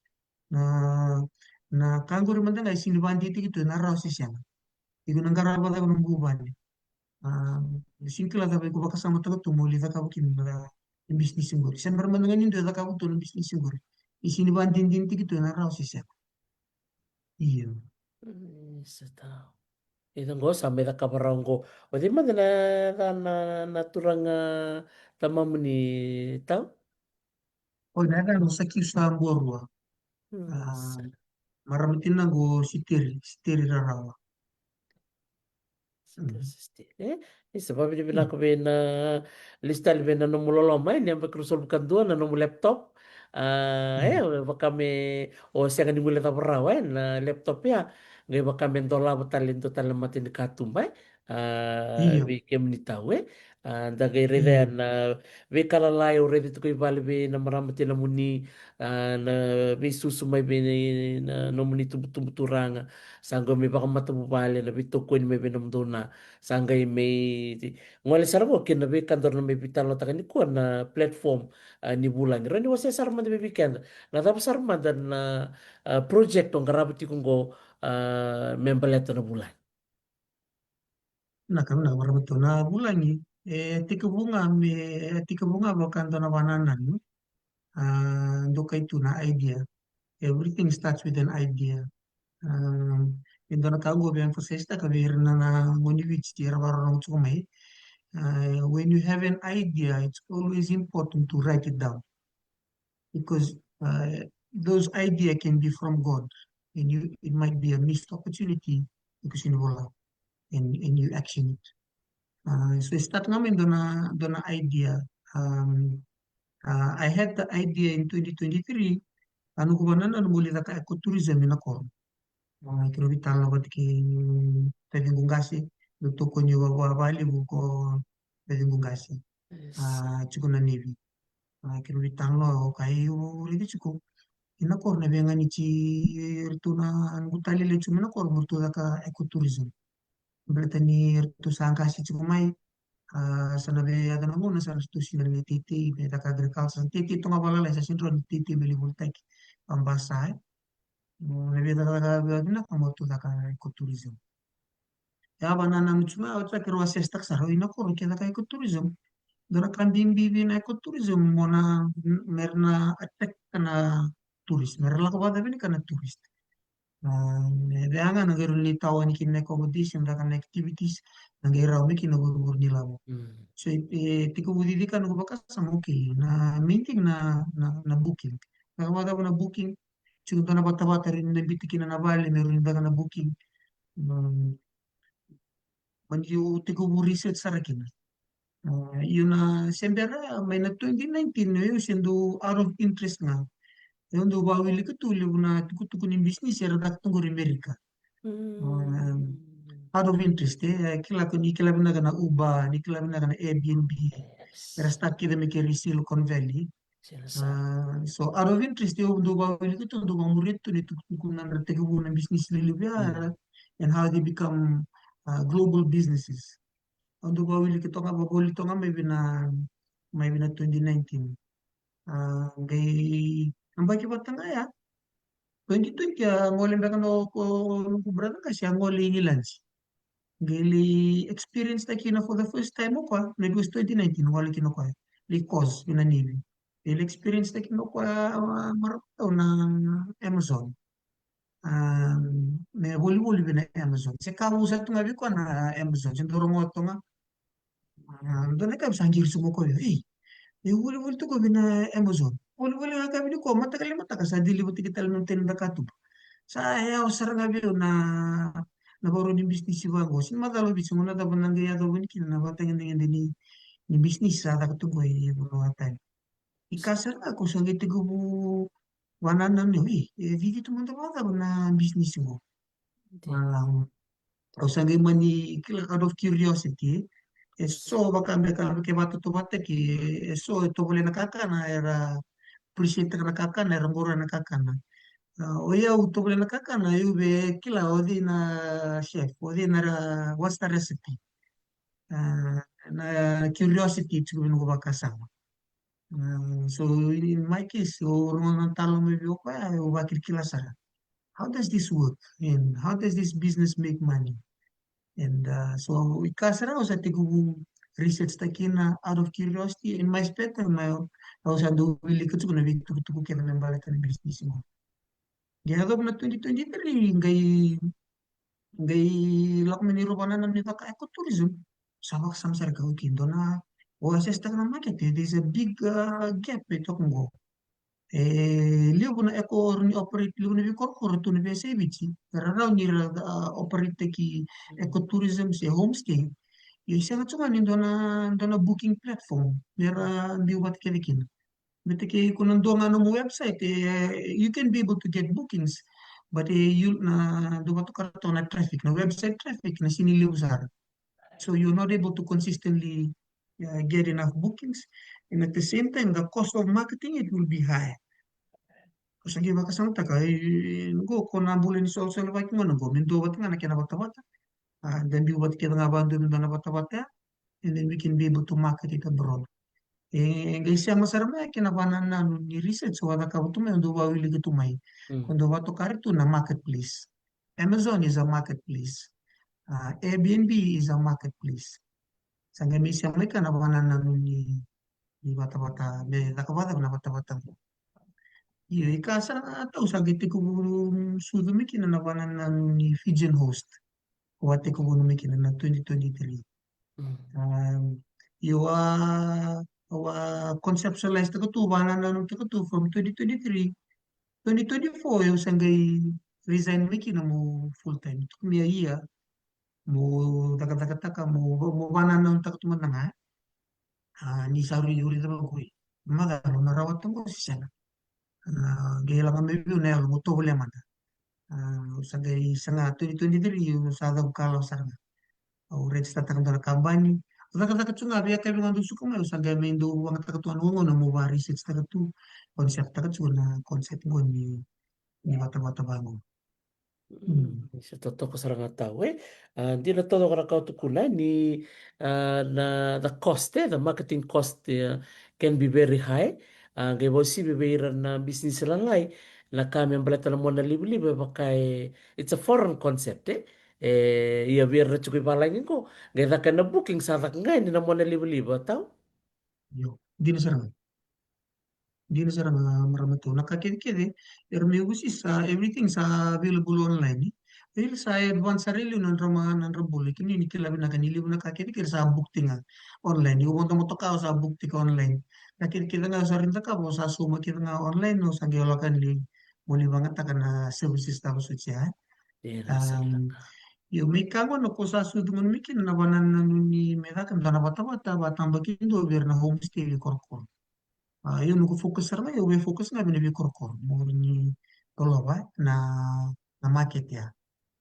Na, na ka qori mada ga e sega ni vakadidike tu ena rawa se sega. Iko na qarava cava na bula vale. A, e sega ni kila cava iko vakasamataka tu mo lai cakava kina na, na bisinisi qori. Se bera mada ga ni dua e cakava tu na bisinisi qori. E sega ni vakadinadinataki tu ena rawa se sega. Io. Mm, sa tau. Ia qo sa mai cakava rawa qo. O cei mada na, na, na, na turaga tamamuni, Tau? O na yacana o Sakiu Sabuarua. Mm, a, sa. Marama tinaqu o Siteri, Siteri Rarawa. Siteri, Siteri, e? Ni sa vakavinavinaka vei na, lesu tale vei na nomu loloma, e, ni yabaki ruasagavulu ka dua na nomu laptop. A, e, vaka me o sega ni guilecava rawa, e, na laptop ya. Qai vaka me dolava tale, dua tale na mata ni katuba, e. A, io, vei kemuni tau, e. A, da qai raica ya na veika lalai o raica tiko i vale vei na marama tinamuni, a, na veisusu mai vei na, na nomuni tubutubu turaga. Sa qai mai vakamatavuvale, na veitokoni mai vei nomudou na. Sa qai mai gole sara qo kei na veika daru na mai veitalanoataka nikua na platform, a, ni vulagi. Rawa ni wasea sara mada vei keda na cava sara mada na, a, project o qarava tiko qo, a, me baleta na vulagi. Na ka na marama tau na vulagi. E tekivu ga me, e tekivu ga vaka dua na vanananu. A, dokai tu na idea. Everything starts with an idea. Um, e dua na ka qo vei emphasize taka vei ira na, na gone Viti era vakarorogo tiko mai. Uh, when you have an idea, it's always important to write it down. Because, uh, those idea can be from God, and you, it might be a missed opportunity because you never and, and you action it. Uh, so e start ga mai dua na, dua na idea. Um, uh, I had the idea in twenty twenty-three. A noqu vanananu mo lai caka ecotourism i Nakoro. Uh, keirau veitalanoa vata kei taciqu qase, dau tokoni va, va, vakalevu ko taciqu qase. Yes. Uh, tiko na Nevi. Uh, keirau veitalanoa, o kai au raica tiko i Nakoro na veiganiti, ratou na noqu talele tiko mai Nakoro mo ratou caka ecotourism. Baleta ni ratou sa qase tiko mai, a, sa na veiyaco na gauna sa na ratou sega ni teitei me caka agriculture, sa teitei toka vakalalai, sa sega ni teitei me lai volitaki vabasa, e. Na veicakacaka veiyaco vinaka mo ratou caka ecotourism. Ia, vanananu tu ga, oti sa keirau assess taka sara, o i Nakoro ke caka ecotourism. Dua na ka bibi vei na ecotourism mo na, me ra na attract na tourist, me ra lako vakacavi ni ka na tourist. A, me vei ga na qai rawa ni tawani kina na accommodation, caka na activities, na qai rawa mai kina vurevure ni lavo. Mm. So e, e tekivu cici ka noqu vakasama, okay, na main thing na, na, na booking. Caka vakacava na booking, tiko dua na vatavata rawa ni na biuta kina na vale me rawa ni caka na booking. Mm. Mani au tekivu research sara kina. A, io na se bera mai na twenty nineteen, io se dau out of interest ga. Io dau vakawilika tu levu na tukutuku ni business era caka tu qori Amerika. Mm. A, out of interest, e, kila ko ni kila vinaka na Uber, ni kila vinaka na Airbnb. Yes. Era start kece mai keri Silicon Valley. Sila sa. A, so out of interest, io dau vakawilika tu, dau vakamuria tu ni tukutuku na nodra tekivu na business lelevu ya, mm, and how they become, uh, global businesses. Au dau vakawilika toka, vakavoli toka mai vei na, mai vei na twenty nineteen. A, qai, na baki vata ga ya. Twenty twenty, a gole beka na ko, noqu brother qase a gole i Igiladi. Qai lai experience taki kina for the first time o koya, maybe it was twenty nineteen, gole kina o koya. Lai course vei na Nevi. Qai lai experience taki kina o koya, a, marau na Amazon. A, me volivoli vei na Amazon. Se ka au sa tu ga vei koya na Amazon. Se dau rogoca toka ga. A, dua na ka au sa qiri sobu o koya. Ei, e volivoli tu ko vei na Amazon. Volivoli ga ka vei ni ko mataka le mataka sa deliver tiki tale na teni da katuba. Sa yawa sara ga vei au na, na vakarau ni business vaqo. Sega ni macala o Viti, gauna cava na qai yacova ni kina na vakatagedegede ni, ni business sa caka tu qo e vanua tani. I ka sara ga ko sa qai tekivu vanananu, e, e vivi tu mada vakacava na business qo. Dina. A, au sa qai mani kila out of curiosity, e so vaka beka, ke vakatautauvatataki, e so e tovolea na kakana era appreciate-taka na kakana, era qoroya na kakana. A, o yau tovolea na kakana, au via kila o cei na chef, o cei na ra-, what's the recipe. A, na curiosity tiko vei noqu vakasama. Uh, so in my case, au rogoca na talo mai vei au, au vakilakila sara. How does this work? And how does this business make money? And, uh, so i ka sara au sa tekivu research-taka kina out of curiosity, in my spare time, au, au sa dau wilika tiko na veitukutuku kece me baleta na business qo. Qai yacova na twenty twenty-three, qai qai lako mai ni rau vanananu ni caka ecotourism. Sa vakasama sara ka, okay, dua na, au assess-taka na market, e, there's a big, uh, gap e toka qo. E levu na eco, rawa ni operate, levu na veikorokoro tu na veiyasai Viti, era rawa ni ra, uh, operate-taki ecotourism se homestay. Io, e sega tu ga ni dua na, dua na booking platform me ra biu vata kece kina. Baleta ke iko na dua ga nomu website, e, you can be able to get bookings, but e, you na dua vata kara tu na traffic, na website traffic na sini levu sara. So you're not able to consistently, uh, get enough bookings, and at the same time the cost of marketing it will be higher. Ko sa qai vakasamataka, e, e, qo ko na bula ni solesolevaki qo na qo, me dua vata ga na kena vatavata. A, da biu vata kece ga vadua me dua na vatavata, and then we can be able to market it abroad. E, qai sema sara mai kena vanananu ni research o a cakava tu mai, o dau vawilika tu mai. Mm. Ko dau vatokari tu na marketplace. Amazon is a marketplace. Uh, Airbnb is a marketplace. Sa qai mai sema mai ka na vanananu ni, ni vatavata, me caka vata na vatavata. Io, i ka sa tau sa qai tekivu sucu mai kina na vanananu ni Fijian Host. Au a tekivu mai kina na twenty twenty-three. Mm. Um, io, a, au a conceptualize taka tu, vanananu taka tu from twenty twenty-three. Twenty twenty-four, au sa qai resign mai kina mo full time. Took me a year mo cakacakataka, mo, mo vanananu taka tu mada ga. A, ni sa rui uri tava kuri. Macala, na rawa taqo se sega. A, qai lako mai vei au na yalo mo tovolea mada. A, au sa qai saga twenty twenty-three, au sa cavu kalawa sara ga. Au register taka dua na kabani. Au cakacaka tu ga vei a kavi ga dau suka mai, au sa qai mai dau vagataka tu ga na gauna mo va research taka tu, concept taka tu na concept qo ni, ni vatavata vaqo. Mm. Mm, sa totoka sara ga tau, e. A, dina totoka na ka o tukuna ni, a, na, the cost, e, the marketing cost, e, can be very high. A, qai vakauasivi vei ira na business lailai, na ka me baleta na monalivaliva e vaka e, it's a foreign concept, e. E, ia vei ira na tiko i valagi qo, qai caka na booking sa caka ga yani na monalivaliva, tau? Io, dina sara ga. Dina sara ga, marama tu. Na ka kece kece, era mai overseas sa, everything sa available online. Ira sa advance sara e liu na nodra ma, na nodra bula. Kemuni ni kila vinaka ni levu na ka kece kece sa book tiko ga online. Iko vodo motoka, o sa book tiko ga online. Na kece kece ga o sa rai ni cakava, o sa sauma kece ga online, o sa qai lako yani mo lai vagataka na services tava soti ya. Dina sara ga. Um, io, mai ka gona ko sa sucu gona mai kina na vanananu ni me caka dua na vatavata, vatabakidua vei ira na homestay veikorokoro. A, io, noqu focus sara ga, io, au via focus ga vei na veikorokoro, mo ni dolava na, na market ya.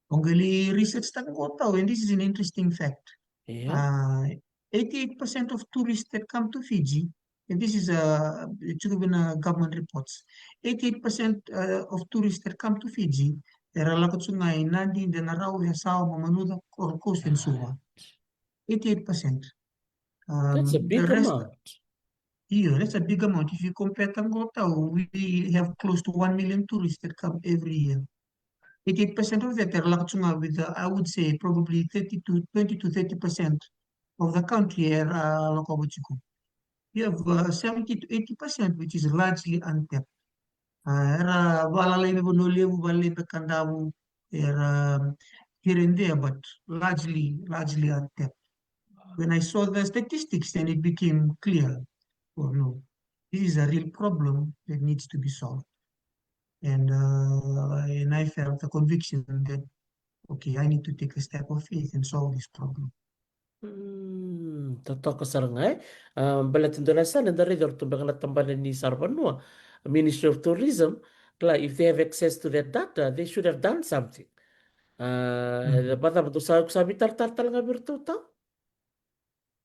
Au qai lai research taka qo tau, and this is an interesting fact. Io. A, eighty-eight percent of tourists that come to Fiji, and this is a, tiko vei na government reports, eighty-eight percent, uh, of tourists that come to Fiji, era lako tu ga i Nadi, Denarau, Yasawa, Mamanuca, Gold Coast and Suva. Eighty-eight percent. Um, that's a big amount. Io, that's a big amount. If you compare taka qo tau, we have close to one million tourists that come every year. Eighty-eight percent of that, era lako tu ga with, uh, I would say, probably thirty to, twenty to thirty percent of the country era lako vata tiko. You have, uh, seventy to eighty percent, which is largely untapped. A, era valalai me Vanua Levu, valalai me Kadavu, era, um, here and there, but largely, largely untapped. When I saw the statistics, then it became clear, oh no, this is a real problem that needs to be solved. And, uh, and I felt the conviction that, okay, I need to take a step of faith and solve this problem. Mm, totoka sara ga, e. A, baleta dua na sala eda raica o ratou beka na tabana ni saravanua, Ministry of Tourism, kila, if they have access to that data, they should have done something. A, mm, e, vacava, dou sa, sa veitaratara tale ga vei iratou tau?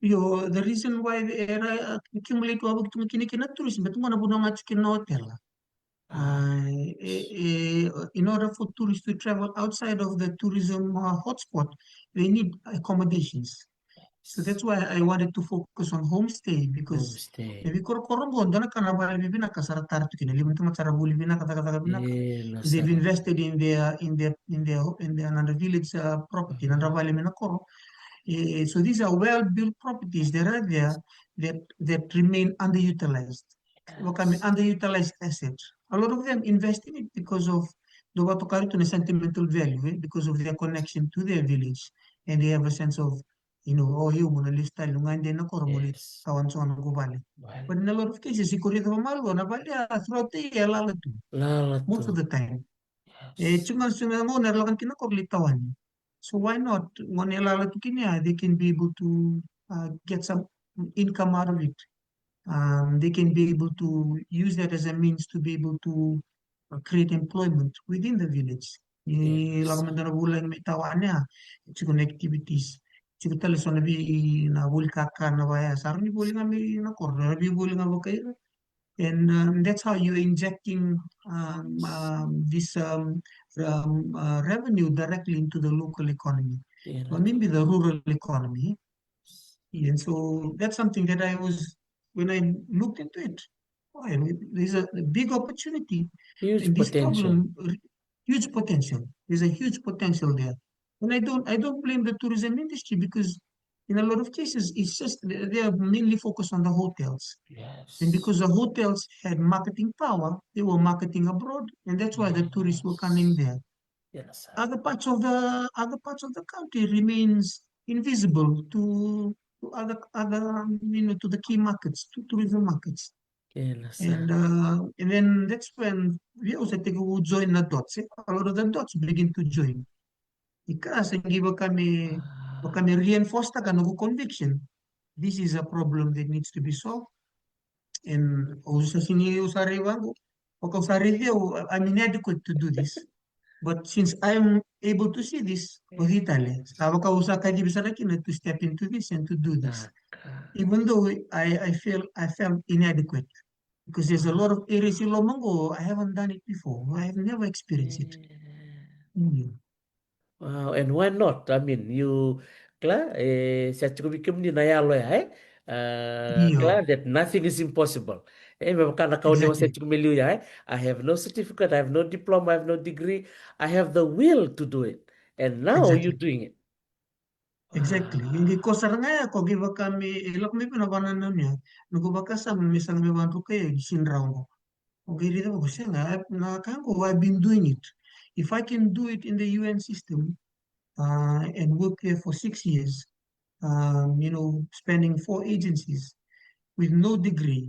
Io, the reason why era accumulate wavoki tu ga kina kina tourism, baleta qo na vanua ga tu kina na hotel. A, e, e, in order for tourists to travel outside of the tourism, uh, hotspot, they need accommodations. So that's why I wanted to focus on homestay, because homestay, na veikorokoro qo, dua na ka na vale vivinaka sa ra tara tu kina, levu na tamata sa ra vuli vinaka, cakacaka vinaka. They've invested in their, in their, in their, in their, nodra village, uh, property, nodra vale mai na koro. E, so these are well-built properties that are there that, that remain underutilized. Vaka me underutilized asset. A lot of them invest in it because of, dau vakatokai tu na sentimental value, e, because of their connection to their village, and they have a sense of, you know, o, io, mo na lesu tale, au gade na koro, mo lai tawani so na noqu vale. But in a lot of cases, iko raica vakamalua, na vale ya throughout the year e lala tu. Most of the time. E, tu ga so na gauna era lako kina na koro lai tawani. So why not? Gauna e lala tu kina ya, they can be able to, uh, get some income out of it. um, they can be able to use that as a means to be able to, uh, create employment within the village. Ni lako mada na vulagi mai Taiwan ya, e tiko na activities. Tiko tale so na vei na voli kakana vaya, sa rawa ni voli ga mai na koro, na vei voli ga vakaira. And, um, that's how you're injecting, um, um, this, um, um, uh, revenue directly into the local economy, or maybe the rural economy. And so that's something that I was, when I looked into it, oh, there's a, a big opportunity. Huge potential. Huge potential. There's a huge potential there. And I don't, I don't blame the tourism industry, because in a lot of cases, it's just they, they are mainly focused on the hotels. And because the hotels had marketing power, they were marketing abroad, and that's why the tourists were coming there. Other parts of the, other parts of the country remains invisible to, to other, other, you know, to the key markets, to tourism markets. And, uh, and then that's when we also take, we join the dots, eh? A lot of the dots begin to join. Ika sa qai vaka me, vaka me reinforce taka noqu conviction. This is a problem that needs to be solved. And au sa sini, au sa raica vaqo, vaka au sa raica au, I'm inadequate to do this. But since I'm able to see this, o cei tale? Sa vaka au sa kacivi sara kina to step into this and to do this. Even though I, I feel, I felt inadequate. Because there's a lot of areas i loma qo, I haven't done it before. I have never experienced it. Wow, and why not? I mean, you, kila, e, sa tiko vei kemuni na yalo ya, e? Uh, kila that nothing is impossible. E, me vaka na ka o ni wasea tiko mai liu ya, e? I have no certificate, I have no diploma, I have no degree. I have the will to do it. And now you're doing it. Exactly. Ia qai ko sara ga ya, ko qai vaka me, e lako mai vei na vanananu ya. Noqu vakasama me sa qai me vadruka ya, e sini rawa qo. Au qai raica vaqo, sega, na ka qo, I've been doing it. If I can do it in the U N system, uh, and work there for six years, um, you know, spanning four agencies with no degree,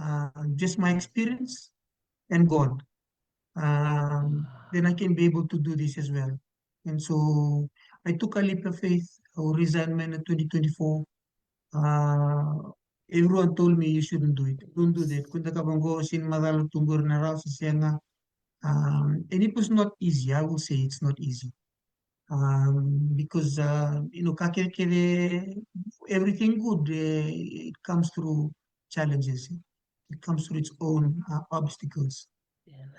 uh, just my experience and God, um, then I can be able to do this as well. And so I took a leap of faith. I resigned in twenty twenty-four. Uh, everyone told me, "You shouldn't do it. Don't do that." Kua ni cakava qo, sini macala tu qori na rawa se sega. Um, and it was not easy. I will say it's not easy. Um, because, uh, you know, ka kece, everything good, uh, it comes through challenges. It comes through its own, uh, obstacles.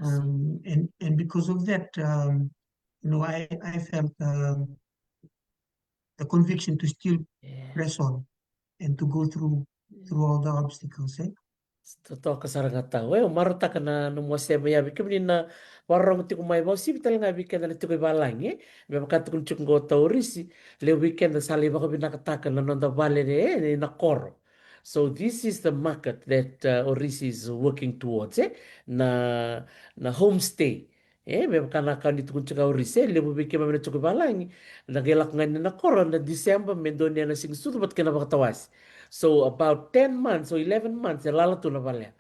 Um, and, and because of that, um, you know, I, I felt, um, the conviction to still press on and to go through, through all the obstacles, eh? Totoka sara ga tau, e, au marautaka na nomu wasea mai ya vei kemuni na vakarorogo tiko mai, vakauasivi tale ga vei keda na tiko i valagi, e. Me vaka tukuni tiko qo o tau Orisi, levu vei keda sa lai vakavinakataka na noda vale, e, na koro. So this is the market that, uh, Orisi is working towards, e, na, na homestay. E, me vaka na ka ni tukuni tiko o Orisi, e, levu vei keimami na tiko i valagi, da qai lako ga yani na koro na December, me dua ni na Siga ni Sucu vata kei na Vakatawase. So about ten months or eleven months e lala tu na vale.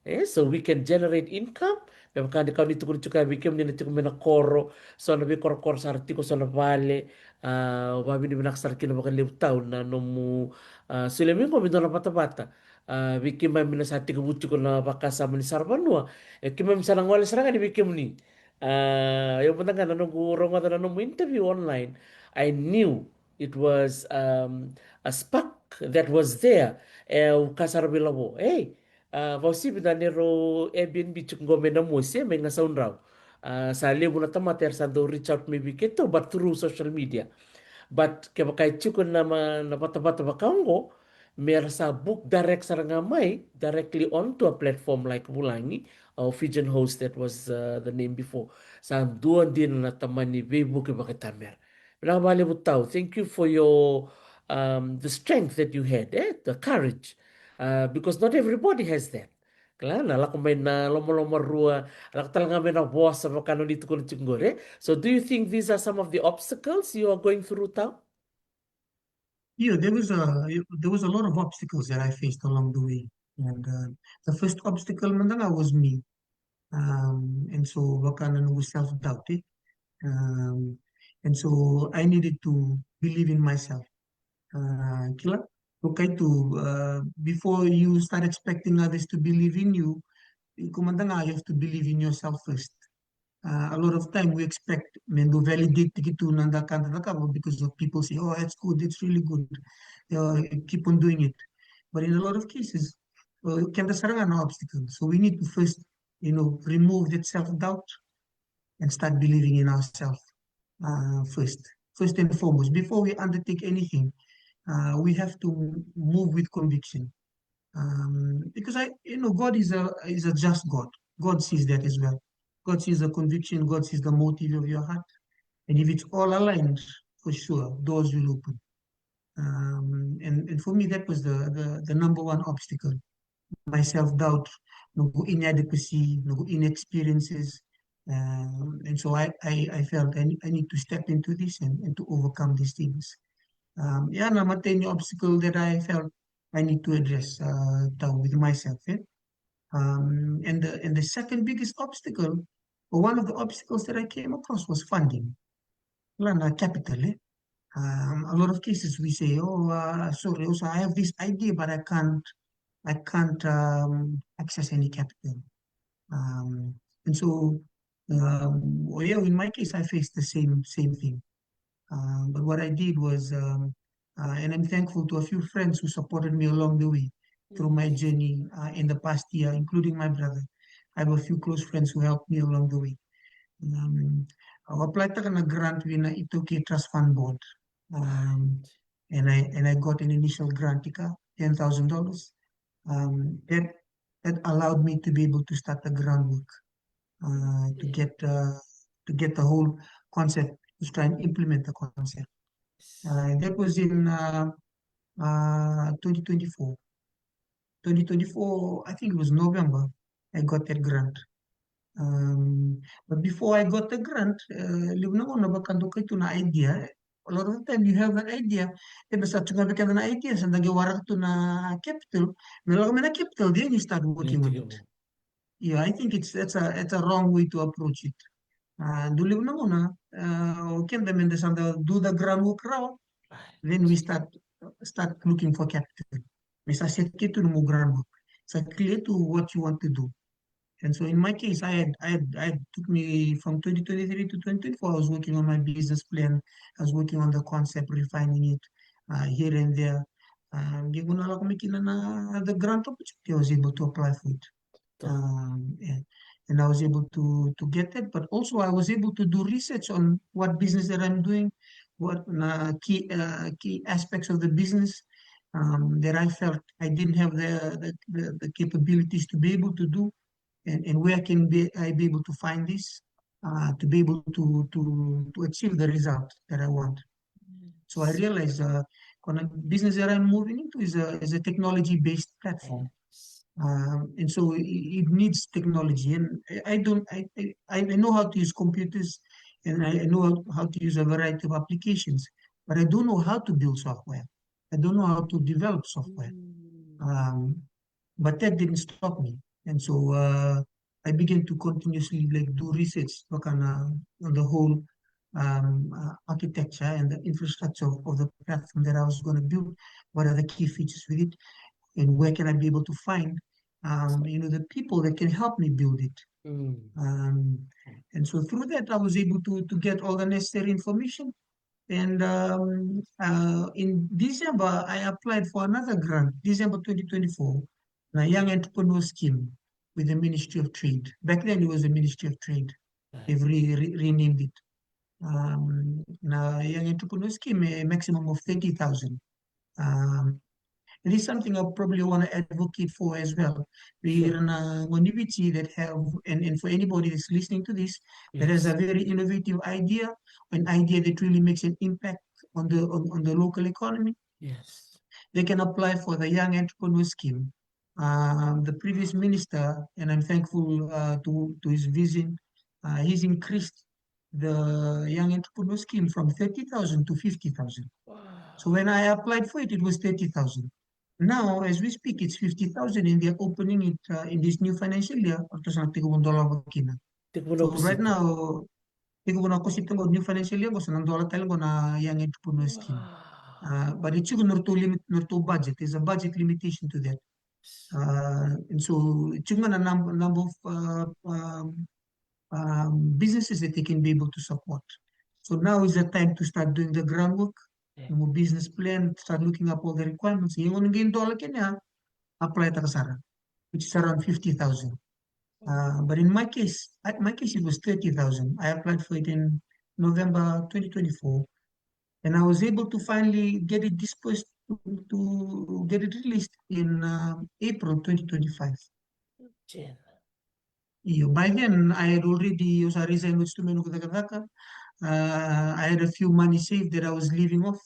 E, so we can generate income. Me vaka ni ka ni tukuni tiko ya vei kemuni na tiko mai na koro, so na veikorokoro sara tiko, so na vale, a, vakavinavinaka sara kina vakalevu tau na nomu, a, solia mai qo me dua na vatavata. A, vei keimami na sa tekivu tiko na vakasama ni saravanua, e, keimami sa na gole sara ga yani vei kemuni. A, au mada ga na noqu rogoca na nomu interview online, I knew it was, um, a spark that was there. E, au kaya sara vei Lavo, ei, a, vakauasivi na neirau Airbnb tiko qo mai Namosi, e, mai Gasaudrau. A, sa levu na tamata era sa dau reach out mai vei keitou, but through social media. But kevaka e tiko na ma-, na vatavata vaka oqo, me ra sa book direct sara ga mai, directly onto a platform like Vulagi, or Fijian Host, that was, uh, the name before. Sa dua dina na tamani veivuke vakaitamera. Vinaka vakalevu tau. Thank you for your, um, the strength that you had, e? The courage. Uh, because not everybody has that. Kila, na lako mai na lomalomarua, lako tale ga mai na vosa vaka na ni tukuna tiko qori, e? So do you think these are some of the obstacles you are going through, tau? Yeah, there was a, there was a lot of obstacles that I faced along the way. And, uh, the first obstacle mada ga was me. Um, and so vaka na noqu self-doubt, e? Um, and so I needed to believe in myself. Uh, kila, Okay, tu, uh, before you start expecting others to believe in you, iko mada ga, you have to believe in yourself first. Uh, a lot of time we expect me to validate tiki tu na da ka da cakava because of people say, "Oh, that's good, that's really good. Uh, keep on doing it." But in a lot of cases, uh, keda sara ga na obstacle. So we need to first, you know, remove that self-doubt and start believing in ourselves, uh, first. First and foremost, before we undertake anything, uh, we have to move with conviction. Um, because I, you know, God is a, is a just God. God sees that as well. God sees the conviction. God sees the motive of your heart. And if it's all aligned, for sure, doors will open. Um, and, and for me, that was the, the, the number one obstacle. My self-doubt, noqu inadequacy, noqu inexperiences. Um, and so I, I, I felt I, I need to step into this and, and to overcome these things. Um, yeah, na matai ni obstacle that I felt I need to address, uh, tau with myself, eh? Um, and the, and the second biggest obstacle, or one of the obstacles that I came across, was funding. La na capital, eh? Um, a lot of cases we say, "Oh, uh, sorry, also I have this idea, but I can't, I can't, um, access any capital." Um, and so, um, well, yeah, in my case, I faced the same, same thing. Um, but what I did was, um, uh, and I'm thankful to a few friends who supported me along the way through my journey, uh, in the past year, including my brother. I have a few close friends who helped me along the way. Um, au apply-taka na grant vei na iTaukei Trust Fund Board. Um, and I, and I got an initial grant, tika ten thousand dollars. Um, that, that allowed me to be able to start the groundwork, uh, to get, uh, to get the whole concept, to try and implement the concept. Uh, that was in, uh, uh, twenty twenty-four. Twenty twenty-four, I think it was November, I got that grant. Um, but before I got the grant, uh, levu na gauna vaka dokai tu na idea. A lot of the time you have an idea, e, me sa tu ga vei keda na idea, sa da qai waraka tu na capital. Me lako mai na capital, then you start working on it. Yeah, I think it's, that's a, it's a wrong way to approach it. Uh, dua levu na gauna, uh, o keda me da sa da do the groundwork rawa, then we start, start looking for capital. Me sa set keitou nomu groundwork. Sa clear tu what you want to do. And so in my case, I had, I had, I had, took me from twenty twenty-three to twenty twenty-four, I was working on my business plan. I was working on the concept, refining it, uh, here and there. Um, qai gauna lako mai kina na, the grant opportunity, I was able to apply for it. Um, and, and I was able to, to get that, but also I was able to do research on what business that I'm doing, what na key, uh, key aspects of the business, um, that I felt I didn't have the, the, the, the capabilities to be able to do, and, and where can be, I be able to find this, uh, to be able to, to, to achieve the result that I want. So I realized, uh, ko na business that I'm moving into is a, is a technology-based platform. Um, and so it, it needs technology, and I, I don't, I, I, I know how to use computers, and I, I know how, how to use a variety of applications, but I don't know how to build software. I don't know how to develop software. Um, but that didn't stop me. And so, uh, I began to continuously, like, do research, vaka na, on the whole, um, uh, architecture and the infrastructure of, of the platform that I was gonna build. What are the key features with it? And where can I be able to find, um, you know, the people that can help me build it? Um, and so through that, I was able to, to get all the necessary information. And, um, uh, in December, I applied for another grant, December twenty twenty-four, na Young Entrepreneur Scheme with the Ministry of Trade. Back then, it was the Ministry of Trade. They've re-, re-, renamed it. Um, na Young Entrepreneur Scheme, a maximum of thirty thousand. Um, it is something I probably wanna advocate for as well. Vei ira na gone ni Viti that have, and, and for anybody that's listening to this, that has a very innovative idea, an idea that really makes an impact on the, on, on the local economy, they can apply for the Young Entrepreneur Scheme. Um, the previous minister, and I'm thankful, uh, to, to his vision, uh, he's increased the Young Entrepreneur Scheme from thirty thousand to fifty thousand. So when I applied for it, it was thirty thousand. Now, as we speak, it's fifty thousand, and they're opening it, uh, in this new financial year. Ratou sa na tekivu dolava kina. So right now, tekivu na kosipeli qo, new financial year qo, sa na dola tale qo na Young Entrepreneur Scheme. Uh, but e tiko na ratou limit, na ratou budget. There's a budget limitation to that. Uh, and so e tiko ga na number, number of uh, um, um, businesses that they can be able to support. So now is the time to start doing the groundwork. Yeah. Mo business plan, start looking up all the requirements. Ia gauna qai dola kina, apply taka sara, which is around fifty thousand. Uh, but in my case, I, my case it was thirty thousand. I applied for it in November twenty twenty-four, and I was able to finally get it dispersed to, to get it released in uh, April twenty twenty-five. Io, by then I had already, au sa resign, oti tu mai noqu cakacaka. Uh, I had a few money saved that I was leaving off,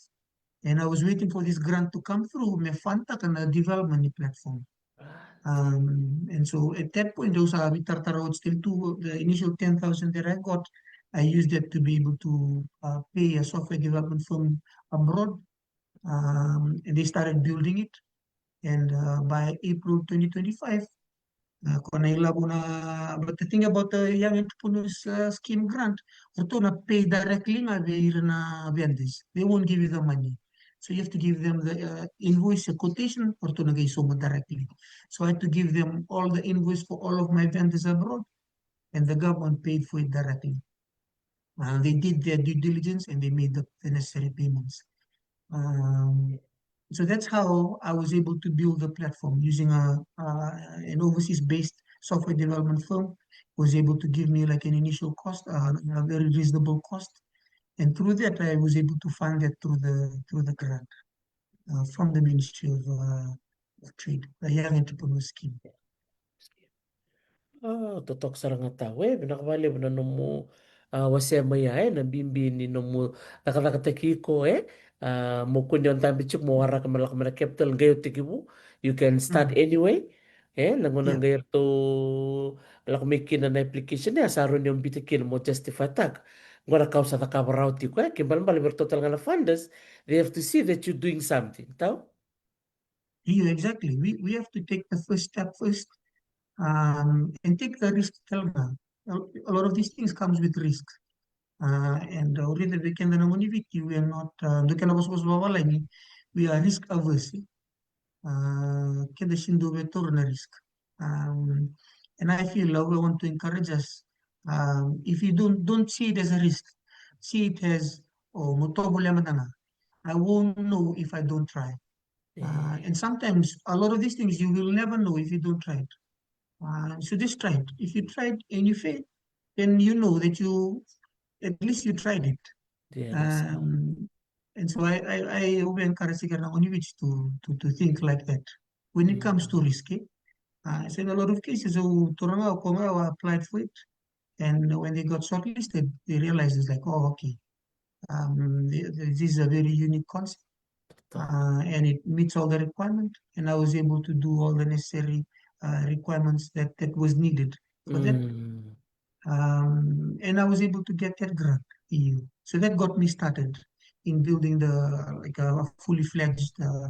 and I was waiting for this grant to come through me fundtaka na development ni platform. Um, and so at that point, au sa veitaratara oti still tu, the initial ten thousand that I got, I used that to be able to uh, pay a software development firm abroad, um, and they started building it. And uh, by April twenty twenty-five, uh, ko na ilavo na, but the thing about the young entrepreneurs uh, scheme grant, o ratou na pay directly ga vei ira na vendors. They won't give you the money. So you have to give them the uh, invoice, a quotation, o ratou na qai sauma directly. So I had to give them all the invoice for all of my vendors abroad, and the government paid for it directly. Uh, they did their due diligence and they made the, the necessary payments. Um, so that's how I was able to build the platform using a uh, an overseas-based software development firm. Was able to give me like an initial cost, uh, a very reasonable cost, and through that I was able to fund that through the through the grant uh, from the Ministry of, uh, of Trade, the Young Entrepreneur Scheme. Oh, totoka sara ga tau e, vinaka vakalevu na nomu uh, wasea mai ya e, na bibi ni nomu cakacakataki iko e. Uh, mo kua ni o dabe tiko mo waraka me lako mai na capital qai o tekivu. You can start mm. anyway. E, na gauna qai ratou lako mai kina na application e, a sa rawa ni o bita kina mo justify taka. Qo na ka au sa cakava rawa tiko e, ke balebale vei ratou tale ga na funders, they have to see that you're doing something, tau? Yeah, exactly. We, we have to take the first step first um, and take the risk tale ga. A lot of these things comes with risk. Uh, and uh, already the kenda na moni Viti, we are not, uh, the kenda was was wavalani, we are risk averse. Uh, keda sega ni dau via taura na risk. Um, and I feel uh, I want to encourage us. Um, if you don't don't see it as a risk, see it as, oh, mo tovolea mada ga. I won't know if I don't try. Uh, and sometimes a lot of these things you will never know if you don't try it. Uh, so just try it. If you try it and you fail, then you know that you at least you tried it. Yeah, um, and so I, I, I always encourage Sigarna Onivich to, to, to think like that when it comes to risk. Eh? Uh, so in a lot of cases, so Toranga or Konga applied for it. And when they got shortlisted, they realized it's like, oh, okay, um, this is a very unique concept. Uh, and it meets all the requirement. And I was able to do all the necessary uh, requirements that, that was needed for mm. that. Um, and I was able to get that grant, E U. So that got me started in building the like a fully fledged uh,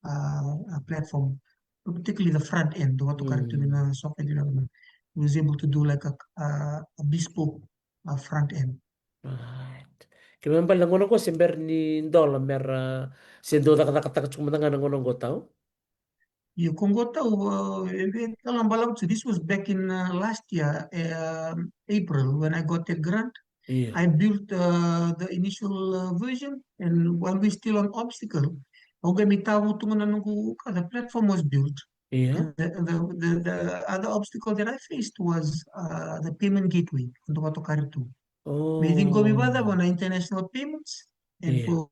uh, platform, particularly the front end, the Watu Karitu mm. software development. I was able to do like a, a, a bespoke uh, front end. Right. Ke me bale na gauna qo se bera ni dola me ra se dau cakacakataka tiko mada ga na gauna qo tau? Io, ko qo tau, e vei tala balavu tu. This was back in uh, last year, uh, April, when I got that grant. Yeah. I built uh, the initial uh, version, and while we're still on obstacle, au qai mai tavutu ga na noqu ka, the platform was built. Yeah. And the, the, the, the other obstacle that I faced was uh, the payment gateway, on the Watu Karitu. Oh. Me ciqomi vacava na international payments and yeah. for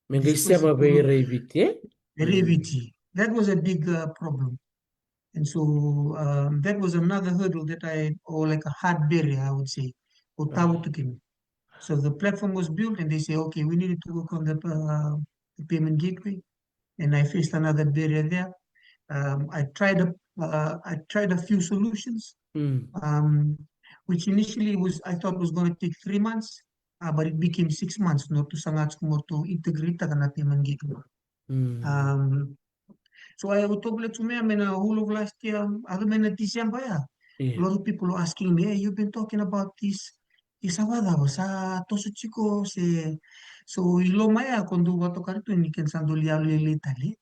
me qai sema vei ira i Viti, eh? Ira i Viti. That was a big uh, problem. And so um, that was another hurdle that I, or like a hard barrier, I would say, or tavutu kina. So the platform was built and they say, okay, we needed to work on the, uh, the payment gateway. And I faced another barrier there. Um, I tried a, uh, I tried a few solutions, mm. um, which initially was I thought was going to take three months, uh, but it became six months. No, to sangat kumor to integrate taka na payment gateway. Mm. Um, so I would talk to me, I mean, uh, whole of last year, other than December, yeah. yeah. A lot of people are asking me, hey, you've been talking about this. i sa vakacava, sa toso tiko se. So i loma ya ko dou vakatokari tu ni kena sa doli yalo lailai tale.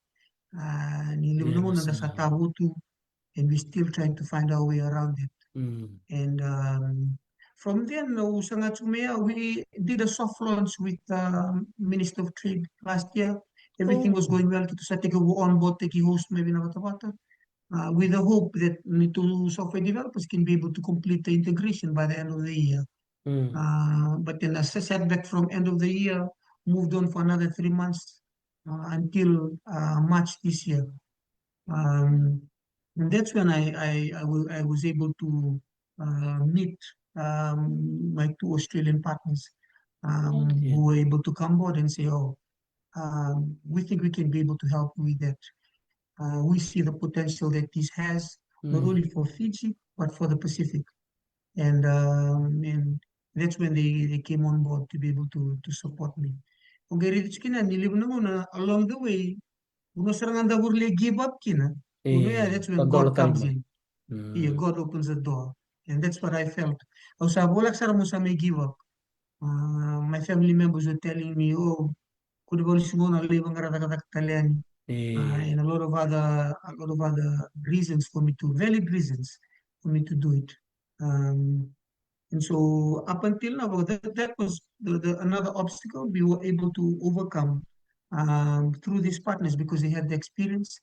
A, ni levu na gauna da sa tavutu, and we still trying to find our way around it. And um, from then, au sa ga tu mai ya, we did a soft launch with the Minister of Trade last year. Everything was going well. Keitou sa tekivu onboard, tekivu host mai vei na vatavata. Uh, with the hope that neitou software developers can be able to complete the integration by the end of the year. Uh, but then a se- setback from end of the year, moved on for another three months, uh, until uh, March this year. Um, and that's when I, I, I, wa- I was able to uh, meet um, my two Australian partners um, who were able to come aboard and say, oh, um, we think we can be able to help you with that. Uh, we see the potential that this has, not only for Fiji, but for the Pacific. And, um, and that's when they, they came on board to be able to, to support me. O qai raica tiko kina ni levu na gauna along the way, vanua sara ga da vuri lai give up kina. Vanua ya, that's when God comes in. Yeah, God opens the door. And that's what I felt. Au sa voleka sara mo sa mai give up. Uh, my family members were telling me, oh, ko ni valusi gona lai vaqara cakacaka tale yani. Uh, and a lot of other, a lot of other reasons for me to, valid reasons for me to do it. Um, and so up until now, that, that was the, the, another obstacle we were able to overcome um, through these partners because they had the experience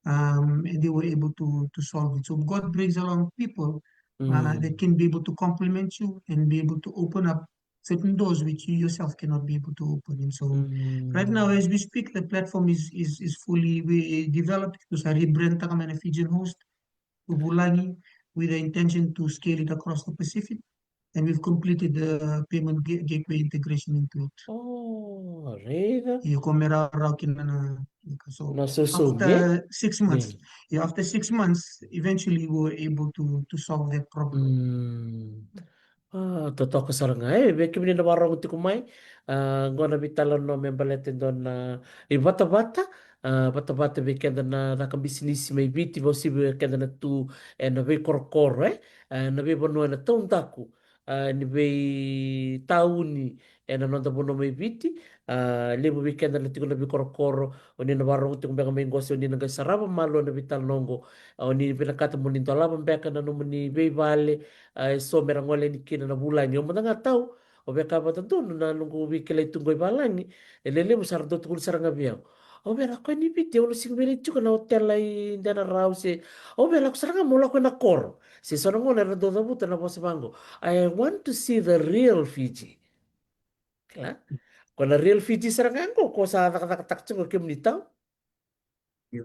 um, and they were able to, to solve it. So God brings along people uh, that can be able to complement you and be able to open up certain doors which you yourself cannot be able to open. And so right now, as we speak, the platform is, is, is fully we- developed. Keitou sa rebrand taka mai na Fijian Host to Vulagi with the intention to scale it across the Pacific. And we've completed the payment ga- gateway integration into it. Oh, raica. Io, ko me rawarawa kina na, na ka. So Na sosomi, after six months, yeah, after six months, eventually we were able to to solve that problem. Mm. Ah, totoka sara ga. E, vei kemuni na vakarorogo tiko mai, ah, qo na veitalanoa me baleta e dua na ivatavata, ah, vatavata vei keda na caka bisinisi mai Viti, vakauasivi vei keda na tu ena veikorokoro, e, ah, na veivanua ena taudaku, ah, ni veitauni ena noda vanua mai Viti. Ah, levu vei keda na tiko na veikorokoro, o ni na vakarorogo tiko beka mai qo se o ni na qai sarava malua na veitalanoa qo, ah, o ni vinakata mo ni dolava beka na nomuni veivale, ah, e so me ra gole yani kina na vulagi. Au mada ga tau, au via kaya vakadodonu na noqu veikilai tu qo i valagi, e lelevu sa ra dau tukuna sara ga vei au, au via lako yani Viti, au na sega ni via lai tiko na otela i Denarau se, au via lako sara ga meu lako ena koro. Se so na gauna era dau cavuta na vosa vaqo, I want to see the real Fiji. Kila? Ko na real Fiji sara ga qo ko sa cakacakataka tiko kemuni tau. Io.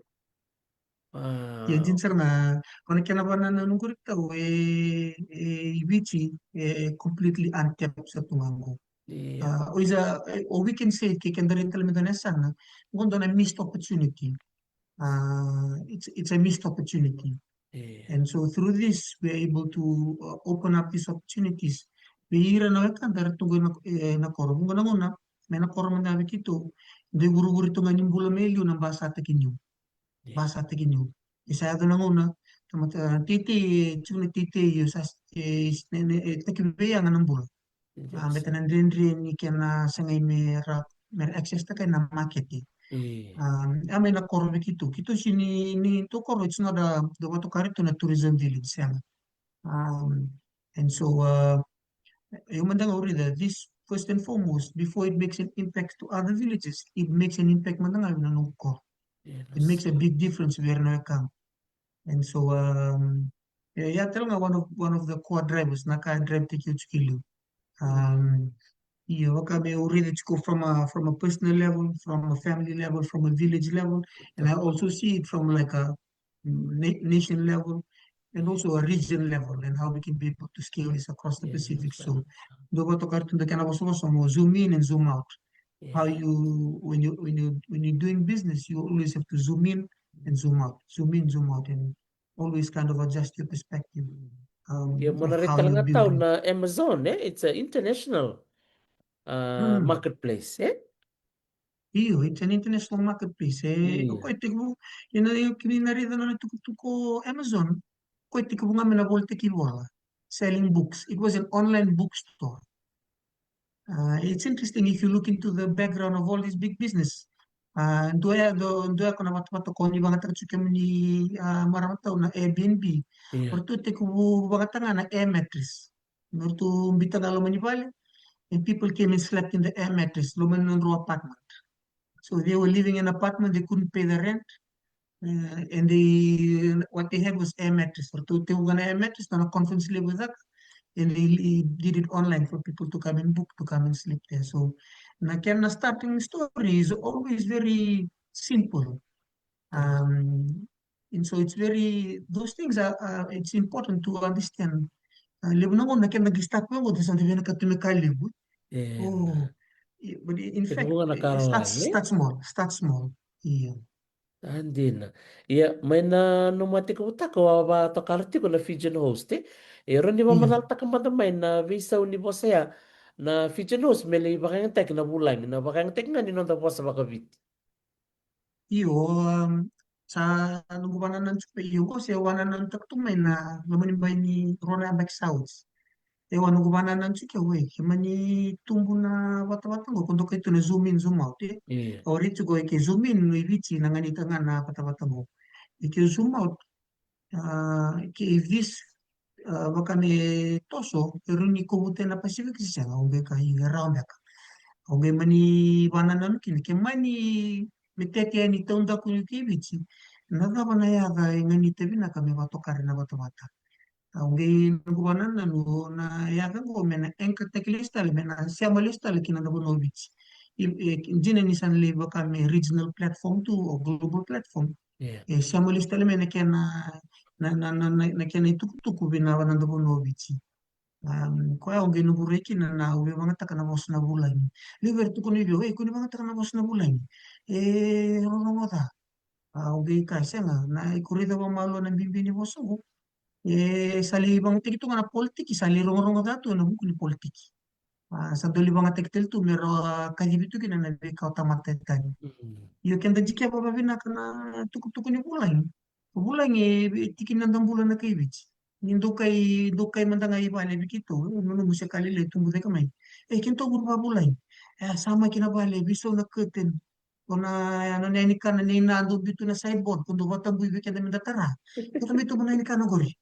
Wow. Io, dina sara ga, ko na kena vanua na noqu raica tau e, e i Viti, e completely untapped sa tu ga qo. Io. Ah, o isa, e, o we can say, ke keda raica tale me dua na yasana, qo dua na missed opportunity. Uh, it's, it's a missed opportunity. Yeah. And so through this, we are able to uh, open up these opportunities. Vei ira na wekada era tu qo na, e, na koro. Vuqa na gauna, mai na koro mada vei keitou, dau ivurevure tu ga ni bula mai liu na basataki niu. Yeah. Basataki niu. E sa yaco na gauna, tamata, teitei, e, tiko na teitei, io sa, e, ne, ne, e, taki vei yaga na bula. Ah, baleta na dredre ni kena sagai me ra, me ra access taka na makete. Mm. Um, a mai na koro vei keitou. Keitou sega ni, ni tou koro, it's not a, dau vakatokai ratou na tourism village, sega. Um, and so, uh, io mada ga au raica, this first and foremost, before it makes an impact to other villages, it makes an impact mada ga vei na noqu koro. It makes a big difference vei ira na wekaqu. And so, um, e, ia tale ga one of, one of the core drivers, na ka e drive-taki au tiko e liu. Um, io, vaka me au raica tiko from a, from a personal level, from a family level, from a village level, and I also see it from, like, a, mm, na-, nation level, and also a region level, and how we can be able to scale this across the Pacific. So, dau vakatokai ratou na kena vosavosa mo zoom in and zoom out. How you, when you, when you, when you're doing business, you always have to zoom in and zoom out, zoom in, zoom out, and always kind of adjust your perspective. Um, io, mo na raica tale ga tau na Amazon, e? It's an international, uh, marketplace, e? Io, it's an international marketplace, e? Io. Ko koya tekivu, io, na, io, kemuni na raica na itukutuku o Amazon, ko koya tekivu ga mai na volitaki ivola, selling books. It was an online bookstore. Uh, it's interesting if you look into the background of all these big business. Uh, dua ya, dua, dua ya ko na vatavata ko ni vagataka tiko kemuni, uh, marama tau na Airbnb. Ia. Ratou tekivu vagataka na air mattress. Ratou biuta ga loma ni vale, and people came and slept in the air mattress, loma ni nodrau apartment. So they were living in an apartment, they couldn't pay the rent. Uh, and they, what they had was air mattress. Ratou tekivu ga na air mattress, na conference level caka, and they li-, did it online for people to come and book to come and sleep there. So na kena starting story is always very simple. Um, and so it's very, those things are, uh, it's important to understand. Uh, levu na gauna na kena qai start vaqo, sa da vinakata tu me ka levu. E, oh, na. I-, but in fact, vuqa na ka it starts, online, e? Start small, start small. Io. A, dina. Ia, mai na nomu a tekivutaka, au a vakatokara tiko na Fijian Host, e? E rawa ni vakamacalataka mada mai na veisau ni vosa ya, na Fijian Host, me lai vakayagataki na vulagi, na vakayagataki ga ni noda vosa vakaviti. Io, um, sa noqu vakanananu tiko mai, io, qo se vakanananu tiko tu mai na loma ni bai ni rua na yabaki sa oti. E, au noqu vakanananu tiko, e, ke mani tubu na vatavata qo, ko dokai tu na zoom in, zoom out, e. Io. Au raica tiko, e, ke zoom in i Viti na ganita ga na vatavata qo. E ke zoom out, a, ke vis, a, vaka me toso, e rawa ni kovuta na Pacific se sega, au qai kaya e rawa beka. Au qai mani vakanananu kina, ke mani me tete yani taudaku ni kei Viti, na cava na yaca e ganita vinaka me vakatokara na vatavata. Au qai noqu vakanananu na yaca qo me na anchor-taki lesu tale, me na sema lesu tale ki na noda vanua o Viti. I, e, dina ni sa na lai vaka me regional platform tu, o global platform. Io. E sema lesu tale mai na kena, na, na, na, na, na kena itukutuku vei na noda vanua o Viti. Um, koya au qai noqu rai kina na, au via vagataka na vosa na vulagi. Levu era tukuna vei au, e, ko ni vagataka na vosa na vulagi, e rorogo ca. Au qai kaya sega, na, iko raica vakamalua na bibi ni vosa qo. E sa lai vagataki tu ga na politiki, sa lai rogorogo ca tu ena vuku ni politiki. A, sa dau lai vagataki tale tu me rawa kacivi tu kina na veika o tamata e tani. Mm. Io, keda dikeva vakavinaka na tukutuku ni vulagi. Vulagi e tiki ni noda bula na kai Viti. Ni dau kai, dau kai mada ga i vale vei keitou, e, nomu se ka lailai tubu cake mai. E, keitou vuri vakavulagi. E, a samaki na vale, veisau na curtain. Ko na, ya, nona yani kana nei na dau biu tu na sideboard, ko dau vakatabui vei keda meda tara. Keda mai tubu na yani kana qori.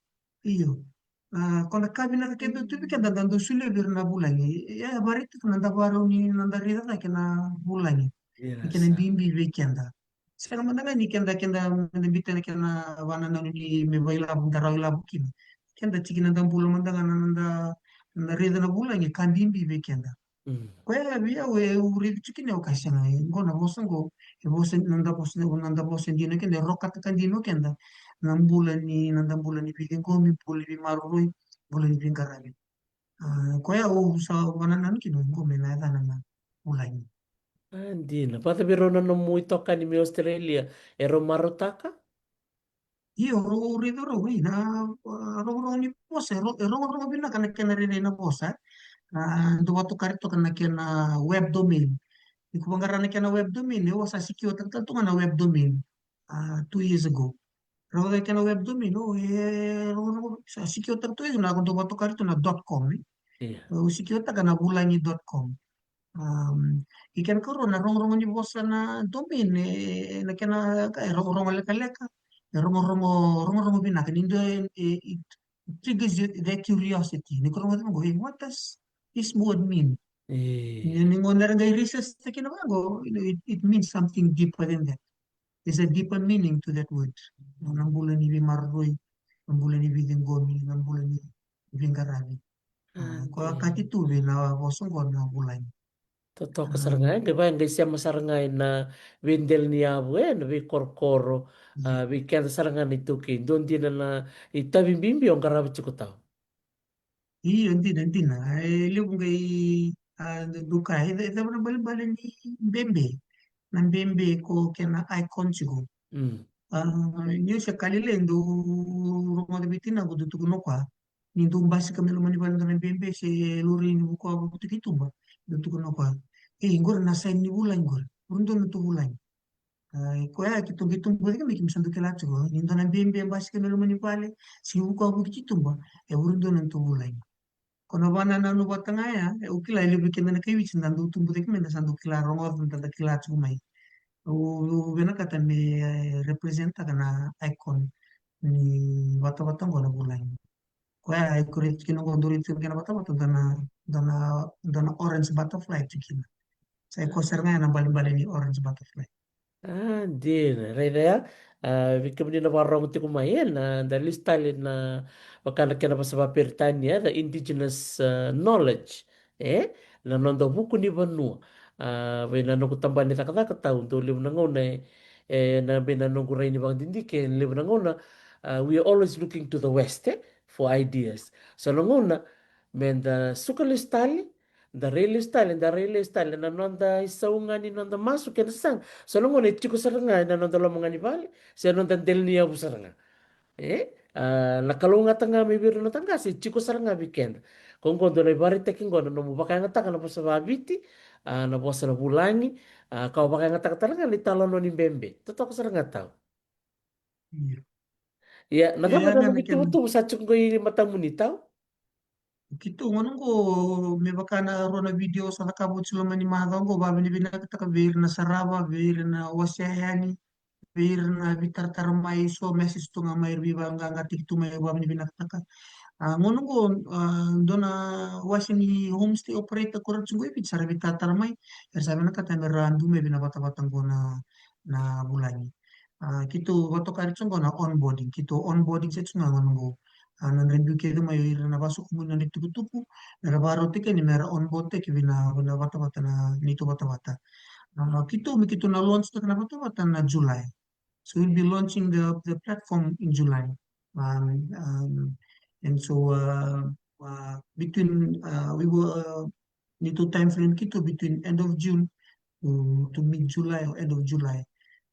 Io. A, ko na ka vinaka kece tu vei keda da dau solia vei ira na vulagi. E, e, vakaraitaka na da vakarau ni, na da raica cake na vulagi. Io, na kena sa bibi vei keda. Sega mada ga ni keda, keda, keda biuta na kena vakanananu ni me vakailavo, da rawa ilavo kina. Keda tiki na da bula mada ga na, na da, na da raica na vulagi ka bibi vei keda. Mm. Koya vei au, e, au raica tiko kina, au kaya sega, e, qo na vosa qo, e vosa, na da vosa, na da vosa dina keda, e rokataka dina o keda na bula ni, na da bula ni veiciqomi, bula ni veimaroroi, bula ni veiqaravi. A, koya au sa vakanananu kina qo me na yacana na vulagi. A, dina. Vata vei rau na nomu itokani mai Australia, e rau marautaka? Io, rau raica rau, e, na, a, rogorogo ni vosa, e ro-, e rogorogo vinaka na kena rairai na vosa. A, dau vakatokari toka na kena web domain. Ni ko vaqara na kena web domain, e, au sa secure-taka tale tu ga na web domain. A, two years ago. Rau cake na web domain, o, e, rau, rau, sa secure-taka tu, e, na, ko dau vakatokari tu na dot com, e. Io. Au secure-taka na vulagi dot com. Um, i kena karua na rogorogo ni vosa na domain, e, na kena ka, e rogorogo lekaleka, e rogorogo, rogorogo vinaka, ni dua, e, e, it triggers you, that curiosity. Ni ko rogoca qo, e, what does this word mean? E. Ni, ni qo na ra qai research-taka kina vaqo, you know, it, it means something deeper than that. There's a deeper meaning to that word. Na bula ni veimaroroi, na bula ni veiciqomi, na bula ni veiqaravi. A, a, ko a kati tu vei na vosa qo na vulagi. Totoka sara ga, e qai vaka e qai sema sara ga ena veidela ni yavu, e, na veikorokoro, a, io, vei keda sara ga na iTaukei. Dua dina na itavi bibi o qarava tiko tau. Io, dina, dina. E levu qai, a, duka, e, e cava na balebale ni bebe. Na bebe ko kena icon tiko. Mm. A, niu se ka lailai dau rogoca vei tinaqu dau tukuna o koya. Ni dau basika mai loma ni vale dua na bebe se laurai ni vuku a vuku tiko i tuba. Dau tukuna o koya. Ei, qori na sign ni vulagi qori. Qori dua na notu vulagi. A, koya keitou qai tubu cake mai keimami sa dau kila tiko. Ni dua na bebe basika mai loma ni vale se vuku a vuku tiko i tuba. E qori dua na notu vulagi. O na vakanananu vata ga ya, e, au kila e levu vei keda na kai Viti da dau tubu cake mai da sa dau kila rogoca, da, da kila tiko mai. Au, au vinakata me, e, represent-taka na icon ni vatavata qo na vulagi. Koya e kuri tiko kina qo, duri tiko kina vatavata, dua na, dua na, dua na orange butterfly tiko kina. Sa i koya sara ga ya na balebale ni orange butterfly. A, dina, raica ya. A, vei kemuni na vakarorogo tiko mai, e, na, da lesu tale na, vaka na kena vosa vakaperitania, e, the indigenous, a, knowledge, e, na noda vuku ni vanua. A, vei na noqu tabana ni cakacaka tau, dau levu na gauna, e, e, na, vei na noqu rai ni vakadidike, levu na gauna, a, we are always looking to the west, e, for ideas. So na gauna, me da suka lesu tale, da rai lesu tale, da rai lesu tale, na noda isau ga ni noda masu kei na sasaga. So na gauna e tiko sara ga ena noda loma ga ni vale, se noda dela ni yavu sara ga. E? A, na kalougata ga mai vei ira na noda qase, e tiko sara ga vei keda. Ko qo dua na ivakaraitaki qo na nomu vakayagataka na vosa vaviti, a, na vosa na vulagi, a, ka o vakayagataka tale ga na italanoa ni bebe. Totoka sara ga tau. Io. Ia, na cava na nomu ituvatuva sa tiko qo i matamuni tau? Keitou gona qo, me vaka na rua na video sa cakava oti loma ni macawa qo, vavinavinakataka vei ira na sarava, vei ira na wasea yani, vei ira na veitaratara mai, so message tu ga mai, ira veivaqaqataki tu mai, vavinavinakataka. A, gona qo, a, dua na wase ni homestay operator ko ra tu qo i Viti sa ra veitaratara mai, era sa vinakata me ra biu mai vei na vatavata qo na, na vulagi. A, keitou vakatoka ira tu qo na onboarding, keitou onboarding se tu ga gona qo. A, na nodra biu kece mai o ira na vasokumuni na nodra itukutuku, me ra vakarautaki yani me ra onboard-taki vei na, vei na vatavata na, neitou vatavata. A, keitou, me keitou na launch-taka na vatavata na July. So we'll be launching the, the platform in July. Um, um, and so, uh, uh, between, uh, we were, uh, neitou time frame keitou between end of June to, to mid July or end of July.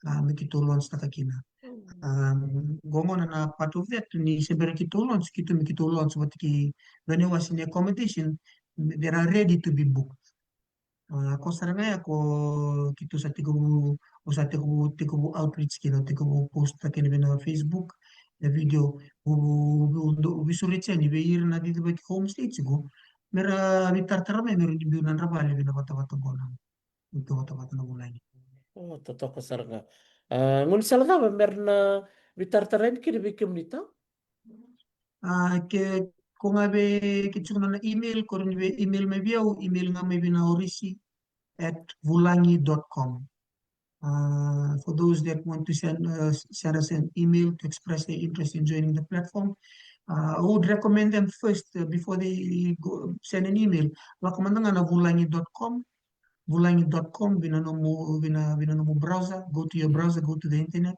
Uh, me keitou launch-taka kina. Mm. Um, qo gona na part of that, ni se bera keitou launch, keitou me keitou launch vata kei dua na iwase ni accommodation, they are ready to be booked. A, ko sara ga ya ko keitou sa tekivu, o sa tekivu, tekivu outreach kina, tekivu post-taka kina vei na Facebook, na video, u, u, u, u veisureti yani vei ira na cicivaki homestay tiko, me ra veitaratara mai, me ra ni biu na nodra vale vei na vatavata qo na, vei na vatavata na vulagi. O, totoka sara ga. A, gaunisala cava me ra na veitaratara yani kina vei kemuni tau? A, ke ko ga vei, ke tiko na email, ko rawa ni vei email mai vei au, email ga mai vei na orisi at vulagi dot com. Uh, for those that want to send, uh, send us an email to express their interest in joining the platform, uh, I would recommend them first, uh, before they go send an email. Lako mada ga na vulagi dot com, vulagi dot com, vei na nomu, vei na, vei na nomu browser, go to your browser, go to the internet,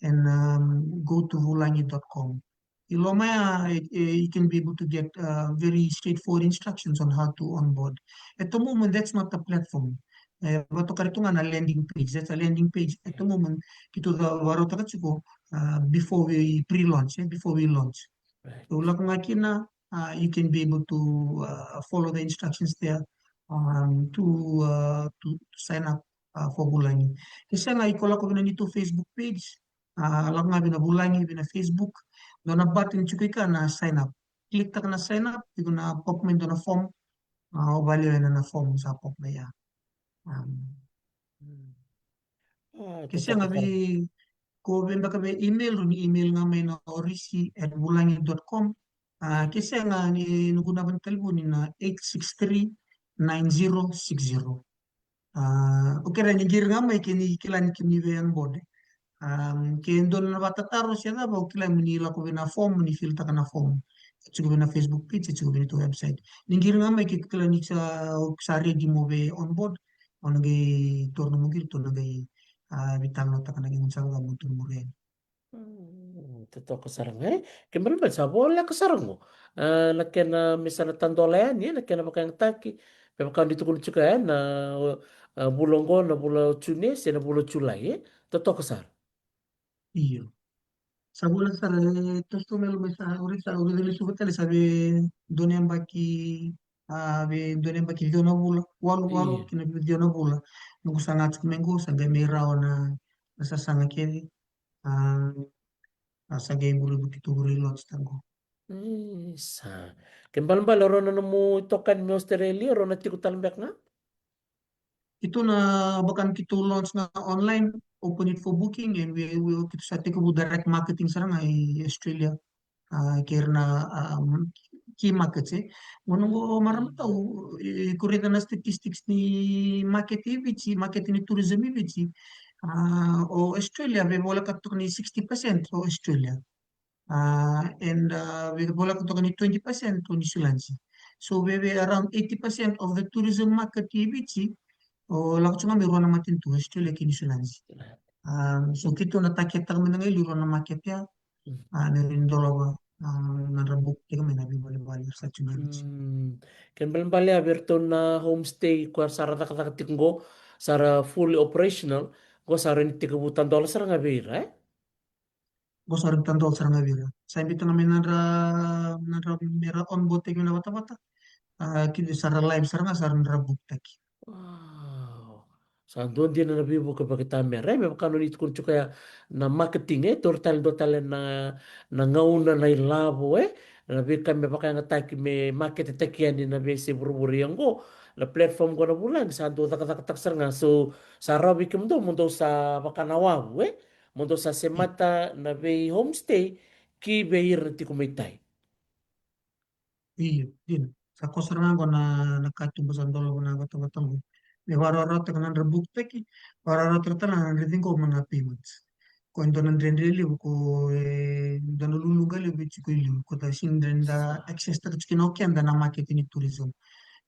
and, um, go to vulagi dot com. I loma ya, e, e, you can be able to get, uh, very straightforward instructions on how to onboard. At the moment, that's not the platform. E, vakatoka tu ga na landing page. That's a landing page. At the moment, keitou vakarautaka tiko, uh, before we pre-launch, eh, before we launch. Right. So, lako ga kina, uh, you can be able to, uh, follow the instructions there, um, to, uh, to, to sign up, uh, for vulagi. Ke sega, iko lako vei na neitou Facebook page, a, lako ga vei na vulagi vei na Facebook, dua na button tiko i kea na sign up. Click-taka na sign up, tiko na pop mai dua na form, a, o valia ena na form sa pop mai ya. Um, ke sega vei, ko vei beka vei email, ni email ga mai na orisi at vulagi dot com. A, ke sega ni noqu naba ni talevoni na eight six three nine zero six zero. A, okay, ni qiri ga mai ke ni kila ni kemuni vei onboard. Um, ke dua na vakatataro se cava, o kila mo ni lako vei na form, mo ni fill-taka na form. E tiko vei na Facebook page, e tiko vei na neitou website. Ni qiri ga mai ke kila ni sa, sa ready mo vei onboard, o na qai taura nomu qiri, o na qai, a, veitalanoataka na qai gaunisala cava mo tukuna yani. Mm, totoka sara ga, e? Ke balebale sa voleka sara qo. A, na kena me sa na tadola yani, e, na kena vakayagataki. Me vaka ni tukuna tiko yani na, a, vula qo, na vula o June, se na vula o Julai, e? Totoka sara. Io. Sa voleka sara, e, toso tu me loma sa, ori sa, ori lesu vata tale sa vei dua na yabaki, a, vei dua na yabaki ciwa na vula, walu, walu, io, kina vei ciwa na vula. Noqu saga tiko me qo, sa qai me rawa na, na sasaga kece. A, a sa qai buri buki tu buri launch-taka qo. Isa. Ke balebale o rau na nomu itokani mai Australia, o rau na tiko tale beka ga? Keitou na vakana keitou launch ga online, open it for booking, and we, we, keitou sa tekivu direct marketing sara ga i Australia. A, kei ira na, um, key markets, e. Qo noqu marama tau, e, ko raica na statistics ni market i Viti, market ni tourism i Viti. A, o Australia, veivoleka toka ni sixty percent o Australia. A, and, a, veivoleka toka ni twenty percent o Niusiladi. So, veve around eighty percent of the tourism market i Viti, o lako tu ga mai rua na matanitu, Australia kei Niusiladi. Um, so keitou na target taka mai na qai liu rua na market ya. Mm. A, na ri dolava, a, na dra book taka mai na veivalevale sa tu ga i Viti. Mm. Ke balebale a vei iratou na homestay ko sa ra cakacaka tiko qo, sa ra fully operational, qo sa ra ni tekivu tadola sara ga vei ira, e? Qo sa ra ni tadola sara ga vei ira. Sa biuta ga mai na dra, na dra mera onboard taki mai na vatavata. A, keitou sa ra live sara ga sa ra dra book taki. Wow. Sa dua dina na veivuke vakaitamera, e, me vaka noni tukuni tiko ya na marketing, e, taura tale dua tale na, na gauna, na ilavo, e, na veika me vakayagataki me market taki yani na veiyasai vuravura. Ia qo na platform qo na vulagi sa dau cakacakataka sara ga. So sa rawa vei kemudou mo dou sa vaka na wavu, e, mo dou sa semata na vei homestay ki vei ira na tiko mai tai. Io, dina. Sa koso sara ga qo na, na katuba sa dolava na vatavata qo. Me vakarawarawataka na dra book taki, vakarawarawataka tale ga na dra ciqoma na payments. Ko e dua na dredre levu, ko e dua na luluqa levu e tiko i liu, ko da sega ni dredre da access taka tiko kina o keda na market ni tourism.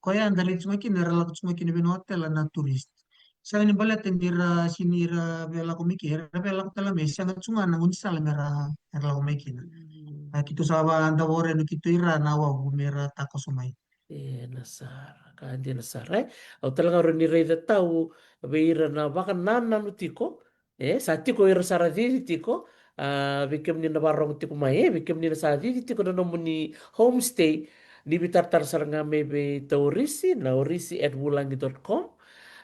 Koya da rai tiko ga kina, era lako tiko ga kina vei na hotel na tourist. Sega ni baleta ni ra, sega ni ra via lako mai kina, era via lako tale mai, sega tu ga na gaunisala me ra, era lako mai kina. Mm. A, keitou sa va, da vakarau keitou ira na wavu me ra takoso mai. E, na sara, ka dina sara, e. Au tale ga rawa ni raica tau vei ira na vakanananu tiko, e, sa tiko ira sa ra cici tiko, a, vei kemuni na vakarorogo tiko mai, e, vei kemuni na sa cici tiko na nomuni homestay, ni veitaratara sara ga mai vei Taurisi, na orisi at vulagi dot com.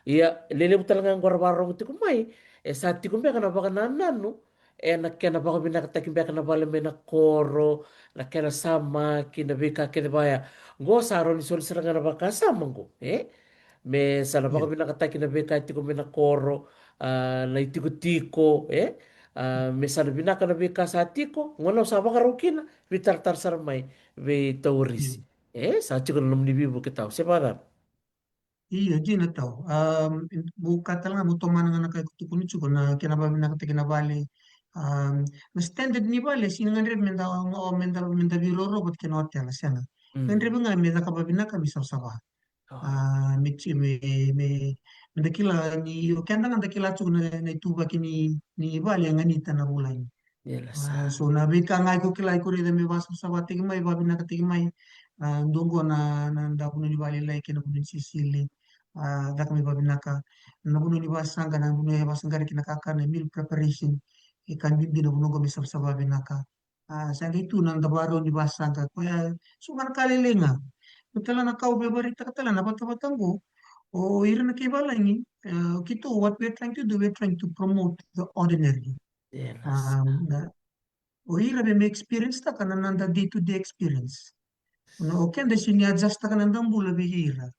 Ia, lelevu tale ga qo ra vakarorogo tiko mai, e sa tiko beka na vakanananu, e, na kena vakavinakataki beka na vale mai na koro, na kena samaki, na veika kece vaya. Qo sa rawa ni soli sara ga na vakasama qo, e? Me sa na vakavinakataki na veika tiko mai na koro, a, na itikotiko, e? A, me sa na vinaka na veika sa tiko, gauna au sa vakarau kina, veitaratara sara mai vei Taurisi. E, sa tiko na nomuni veivuke tau, se vakacava? Io, dina tau. Um, vou kaya tale ga, vou tomana ga na ka iko tukuni tiko na kena vakavinakataki na vale. Um, na standard ni vale, sega ni gadrevi me da, me da, me da veiroro vata kei na hotel, sega. Mm. Gadrevi ga me caka vakavinaka, me savasava. Oh. A, me ti, me, me, me da kila ni, o keda ga da kila tiko na, na ituvaki ni, ni vale e ganita na vulagi. Ia, a, sa. So na veika ga iko kila, iko raica me vakasavasavataki mai, vakavinakataki mai. A, dua qo na, na da vanua ni vale lailai kei na vanua ni sisili. A, caka mai vakavinaka. Na vanua ni vasaqa, na vanua e vasaqari kina kakana, meal preparation. E ka bibi na vanua qo me savasava vinaka. A, sa qai tu na da vakarau ni vasaqa. Koya, so ga na ka lailai ga. Ko tale na ka au via vakaraitaka tale na vatavata qo. O ira na kaivalagi, e, keitou, what we're trying to do, we're trying to promote the ordinary. Ia, na sa. Um, na, o ira me, me experience taka na, na noda day to day experience. Na, o keda sega ni adjust taka na noda bula vei ira.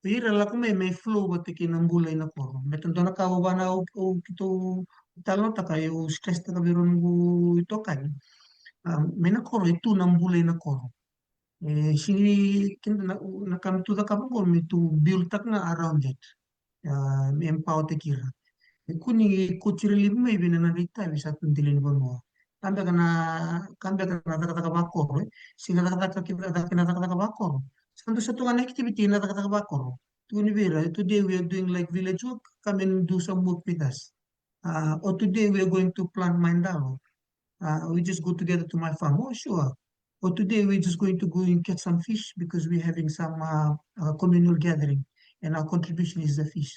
O ira lako mai me flow vata kei na bula i na koro. Me dua na ka au vana, au, au keitou talanoataka, au stress taka vei rau noqu itokani. Um, mai na koro, e tu na bula i na koro. E, sega ni keda na, na ka me tu cakava qo, me tu build taka ga around it. A, me empower taki ira. E kua ni kauti ira laivi mai vei na nodra itavi sa tu dela ni vanua. Ka beka na, ka beka na cakacaka vakoro, e. Sega ni cakacaka kei na cakacaka vakoro. Sa dua sa tu ga na activity na cakacaka vakoro. Tukuni vei ira, today we are doing, like, village work, come and do some work with us. Uh, or today we are going to plant maidalo. Uh, we just go together to my farm. Oh, sure. Or today we're just going to go and catch some fish because we're having some, uh, uh, communal gathering and our contribution is the fish.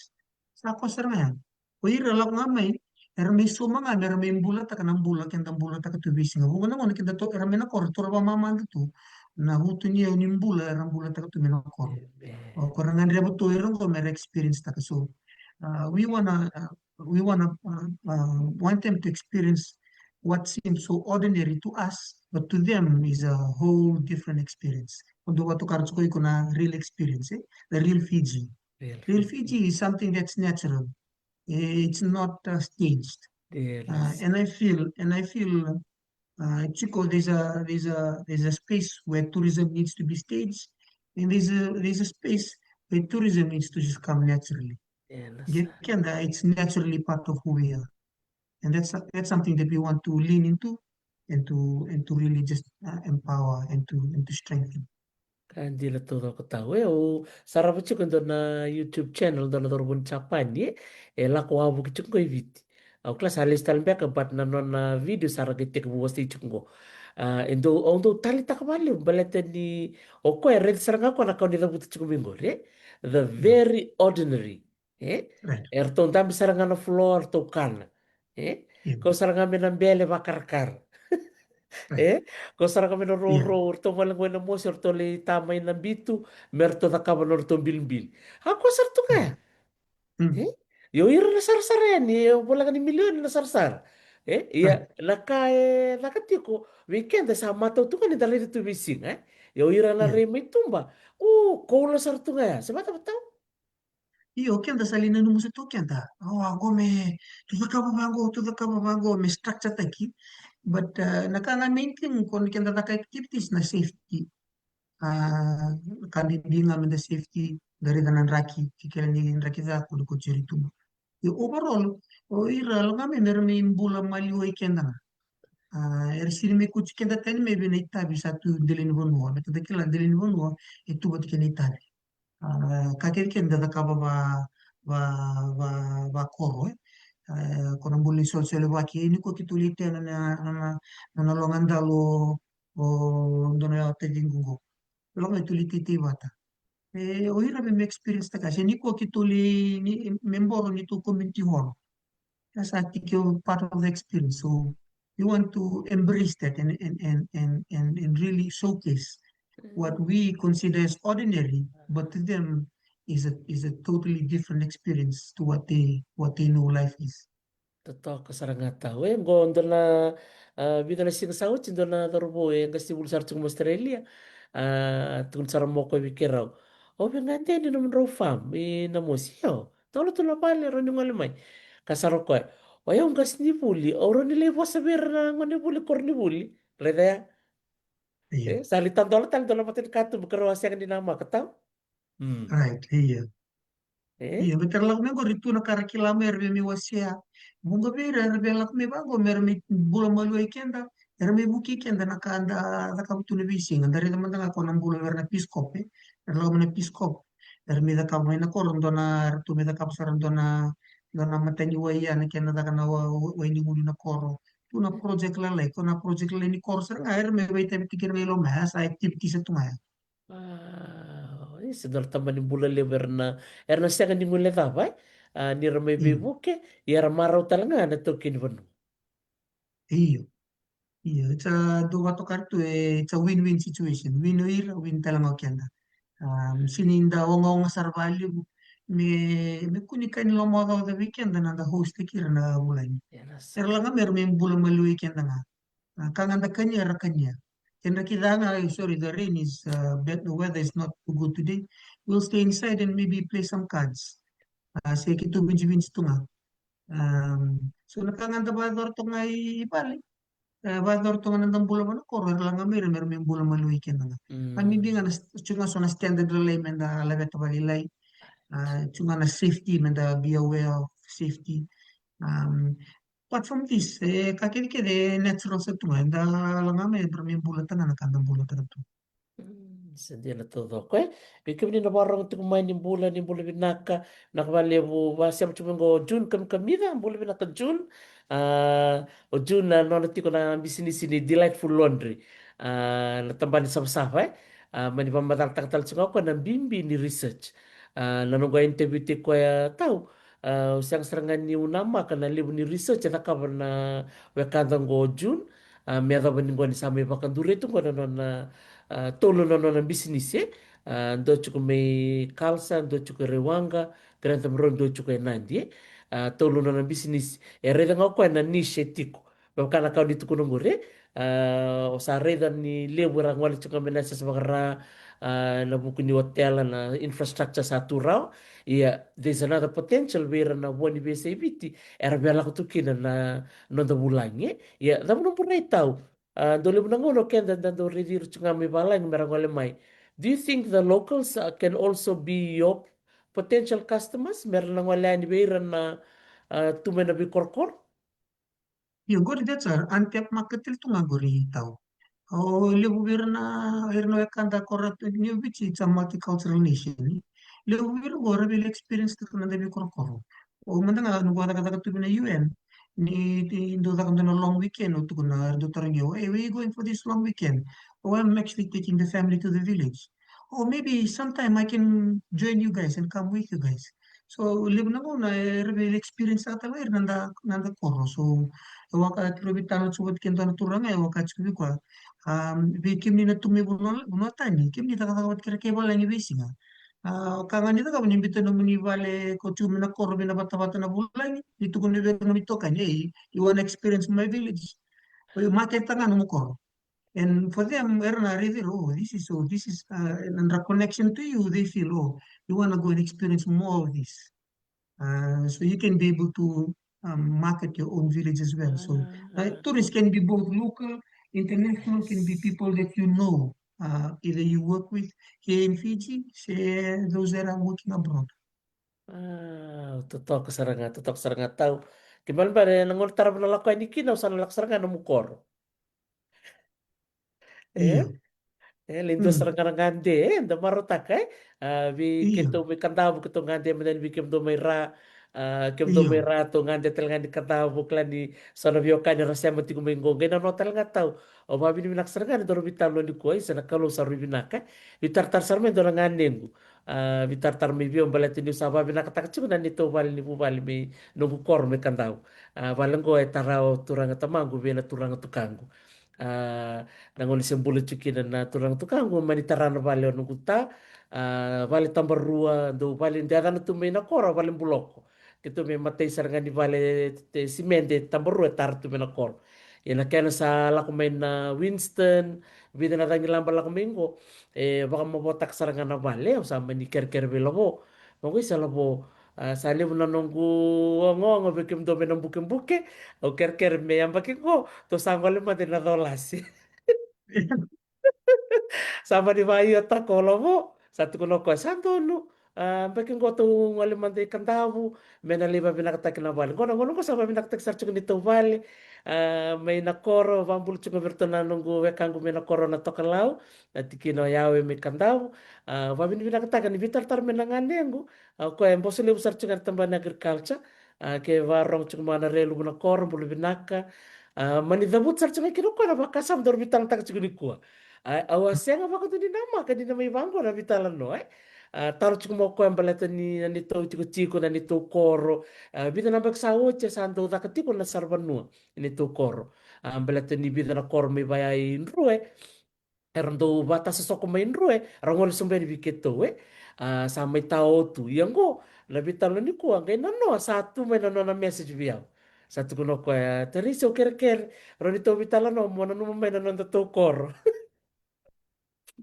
Sa koya sara ga ya. O ira lako ga mai, era mai sauma ga me ra mai bulataka na bula keda bulataka tu veisiga. Vuqa na gauna keda tu, era mai na koro, taura vakamamada tu na vutuniyau ni bula era bulataka tu mai na koro. O koya ra gadreva tu ira qo me ra experience taka. So, uh, we wanna, uh, we wanna, uh, uh, want them to experience what seems so ordinary to us, but to them is a whole different experience. Koya dau vakatoka tiko iko na real experience, eh? The real Fiji. Real Fiji is something that's natural. It's not uh, staged. Uh, and I feel, and I feel, uh, tiko, there's a there's a there's a space where tourism needs to be staged, and there's a there's a space where tourism needs to just come naturally. Qai keda, it's naturally part of who we are, and that's that's something that we want to lean into and to and to really just uh, empower and to and to strengthen. Ka dina taucoko tau e, au sarava tiko e dua na YouTube channel, dua na cauravou ni Japani e, e lako wavoki tiko qo i Viti. Au kila sa lesu tale beka, but na nona video sa ra qai tekivu wasei tiko qo. A, e dau, au dau taleitaka vakalevu baleta ni o koya e raica sara ga o koya na ka o ni cavuta tiko mai qori, e? The very ordinary. E? Eratou dabe sara ga na floor, eratou kana. E? Kau sara ga mai na bele vakarakara. E? Kau sara ga mai na rourou, eratou vale qo ena mosi, eratou lai ta mai na bitu me ratou cakava na nodratou bilibili. A, koya sara tu ga ya. E? Ia o ira na sarasara yani, e voleka ni milioni na sarasara. E? Ia na ka e caka tiko vei keda sa matau tu ga ni da raica tu veisiga, e? Ia o ira na rai mai tuba, o, koula sara tu ga ya. Se vata vata. Io, keda sa lai nanuma sa tu keda. O, a qo me, tu cakava vaqo, tu cakava vaqo, me structure taki. But uh, na ka ga main thing ko ni keda caka activities na safety. A, ka bibi ga me da safety, da raica na draki, ke kila ni draki ca ko ni ko jeri tuba. Io, overall, o ira lako ga mai me ra mai bula maliwai keda ga. A, era sini mai kauti keda tani mai vei na itavi sa tu dela ni vanua, me tada kila dela ni vanua e tu vata kei na itavi. A, ka kece keda cakava va va va va koro, e. A, ko na bula ni solesolevaki, e, ni ko keitou lai tea na na na na loga dalo o dua na yawa taciqu qo. Loga e tu lai teitei vata. E, o ira me me experience taka se ni ko keitou lai ni me boro ni tou community hall. That's, I think, you're part of the experience. So we want to embrace that and and and and and, and really showcase what we consider as ordinary, but to them is a is a totally different experience to what they what they know life is. Totoka sara ga tau. E, qo dua na, a, vica na siga sa oti, dua na cauravou e qase ni vuli sara tiko mai Australia. A, tukuna sara mai o koya vei keirau, o vei ga deni nomudrau farm i Namosi? Io. Tolo tu na vale, rawa ni gole mai. Ka sara o koya, o yau qase ni vuli, au rawa ni lai vosa vei ira na gone vuli koronivuli. Raica ya. E, sa lai tadola tale dua na vata ni katuba ka rau a sega ni namaka tau. Right, io. E? Io, baleta era lako mai qori tu na ka ra kila mai, era via mai wasea. Vuqa vei ira era via lako mai vaqo me ra mai bula maliwai keda, era mai vukei keda na ka da cakava tu na veisiga. Da raica mada ga ko na bula vei ira na Peace Corps, e? Era lako mai na Peace Corps, era mai cakava mai na koro dua na, era tu mai cakava sara dua na dua na mataniwai ya, na kena caka na wa- wa- wai ni gunu na koro. Tu na project lalai, ko na project lalai ni koro sara ga era mai vakaitavi tiko kina mai loma ya, sa activities tu ga ya. A, isa, dua na tabana ni bula levu era na, era na sega ni guilecava, e? A, ni ra mai veivuke, ia era marau tale ga na taukei ni vanua. Io. Io, it's a, dou vakatoka tu, e, it's a win-win situation. Win o ira, win tale ga o keda. Um, sini da ogaoga sara vakalevu me me kua ni ka ni lomaocaoca vei keda na da host taki ira na vulagi. Era laga me ra me bula maliwai keda ga. A, ka ga da kania, ra kania. Ke draki ca ga, sorry, the rain is uh, bad, the weather is not too good today. We'll stay inside and maybe play some cards. A, se keitou vijivici tu ga. Um, so na ka ga da vakayacora toka ga i vale. E, vakayacora toka ga na da bula vana koro, era laga mai ira me ra me bula maliwai keda ga. Ka bibi ga na s- tu ga so na standard lalai me da laveta vakalailai. A, tu ga na safety, me da be aware of safety. Um, apart from this, e, ka kece kece e natural sa tu ga, e da laga mai me ra me bula taka na ka da bula taka tu. Mm, sa dina taucoko, e. Vei kemuni na vakarorogo tiko mai, ni bula, ni bula vinaka. Vinaka vakalevu, vakasema tiko mai qo o June Kamikamica, bula vinaka June. A, o June na nona tiko na bisinisi ni Delightful Laundry. A, na tabana ni savasava, e. A, mani vakamacalataka tale tiko ga o koya na bibi ni research. A, na noqu a interview tiko koya tau. A, au sega sara ga niu namaka na levu ni research e cakava na wekada qo o June. A, me yacova ni qo ni sa mai vakaduria tu qo na nona, a, tolu na nona bisinisi, e. A, dua tiko mai Kalsa, dua tiko e Raiwaqa, Grantham Road, dua tiko e Nadi, e. A, tolu na nona bisinisi. E raica ga o koya na niche e tiko. Me vaka na ka o ni tukuna qori, e? A, o sa raica ni levu era gole tiko ga mai na yasayasa vakaRa, a, na vuku ni otela, na infrastructure sa tu rawa. Ia, there's another potential vei ira na vua ni veiyasai Viti era via lako tu kina na noda vulagi, e? Ia, cava nomu rai, Tau? A, dau levu na gauna o keda da dau raici ira tiko ga mai valagi me ra gole mai. Do you think the locals, uh, can also be your potential customers me ra na gole yani vei ira na, a, tu mai na veikorokoro? Io, qori that's a untapped market tale tu ga qori, Tau. O levu vei ira na, ira na wekada, ko ra tu ni Viti, it's a multicultural nation. Levu vei ira qo ra via experience taka na noda veikorokoro. O mada ga noqu a cakacaka tu vei na U N, ni, ni dau caka dua na long weekend, o tukuna, era dau tarogi au, "Hey, where you going for this long weekend?" "Oh, I'm actually taking the family to the village." "Oh, maybe sometime I can join you guys and come with you guys." So levu na gauna era via experience taka tale ga ira na noda, na noda koro. So e vaka keirau veitalanoa tiko vata kei dua na turaga, e vaka tiko vei koya, um, vei kemuni na tu mai vanua, vanua tani, kemuni cakacaka vata kei ira kei valagi veisiga. A, ka ga ni cakava ni biuta nomuni vale ko tu mai na koro vei na vatavata na vulagi, ni tukuna vei ira nomuni itokani, "Hey, you wanna experience my village?" O iko market taka ga nomu koro. And for them, era na raici ira, "Oh, this is, oh, this is, uh, another connection to you." They feel, "Oh, you wanna go and experience more of this." Uh, so you can be able to, um, market your own village as well. So, uh, tourists can be both local, international, can be people that you know, uh, either you work with here in Fiji, say those that are working abroad. A, totoka sara ga, totoka sara ga, Tau. Kena ibalebale na gauna tarava na lako yani kina, au sa na lako sara ga nomu koro. E? Io. E, levu dua sara ga na gade, e, da marautaka, e? A, vei keitou mai Kadavu, keitou gade mada yani, vei kemudou mai Ra, a, kemudou mai Ra, tou gade tale ga ni Kadavu, kila ni so na veiwekani ra sema tiko mai qo, qai nanoa tale ga, Tau. Au vakavinavinaka sara ga ni daru veitalanoa nikua, isa na Kalou sa rui vinaka, e? Veitaratara sara mai dua na ganequ. A, veitaratara mai vei au baleta niu sa vakavinakataka tiko na neitou vale ni vuvale mai noqu koro mai Kadavu. A, vale qo e tara o turaga tamaqu vei na turaga tukaqu. A, na gauna se bula tiko kina na turaga tukaqu, mani tara na vale o noqu ta, a, vale tabarua, dau vale de yacana tu mai na koro, vale buloko. Keitou me matai sara ga ni vale, e, simede tabarua e tara tu mai na koro. Ia na kena sa lako mai na Winston, vica na cagilaba lako mai qo, e vakamavotaka sara ga na vale, au sa mani kerekere vei Lavo. Vaqo, isa Lavo, a, sa levu na noqu ogaoga vei kemudou mai na bukebuke, au kerekere me yabaki qo tou sa gole mada ina Colasi. Sa mani vakaio taka o Lavo, sa tukuna o koya, sa donu. A, yabaki qo tou gole mada i Kadavu me na lai vakavinakataki na vale. Qo na gauna qo sa vakavinakataki sara tiko neitou vale, a, mai na koro, vakabula tiko vei iratou na noqu wekaqu mai na koro na Tokalau, na tikina o Yawe mai Kadavu. A, vakavinavinakataka ni veitaratara mai na ganequ. A, o koya e boso levu sara tiko ga na tabana ni agriculture. A, ke vakarorogo tiko mai na Reluvu na koro, bula vinaka. A, mani cavuta sara tiko ga kina o koya na vakasama daru veitalanoataka tiko nikua. A, au a sega vakadua ni namaka ni na mai vaqo na veitalanoa, e? A, taro tiko mai o koya baleta ni na neitou itikotiko, na neitou koro. A, vica na yabaki sa oti e sa dau caka tiko na saravanua ni neitou koro. A, baleta ni vica na koro mai vaya i Drue, era dau vakatasosoko mai Drue, ra gole sobu yani vei keitou, e? A, sa mai tao tu. Ia qo, na veitalanoa nikua, qai nanoa sa tu mai na nona message vei au. Sa tukuna o koya, "Teresi, au kerekere, rawa ni tou veitalanoa, mo nanuma mai na nodatou koro."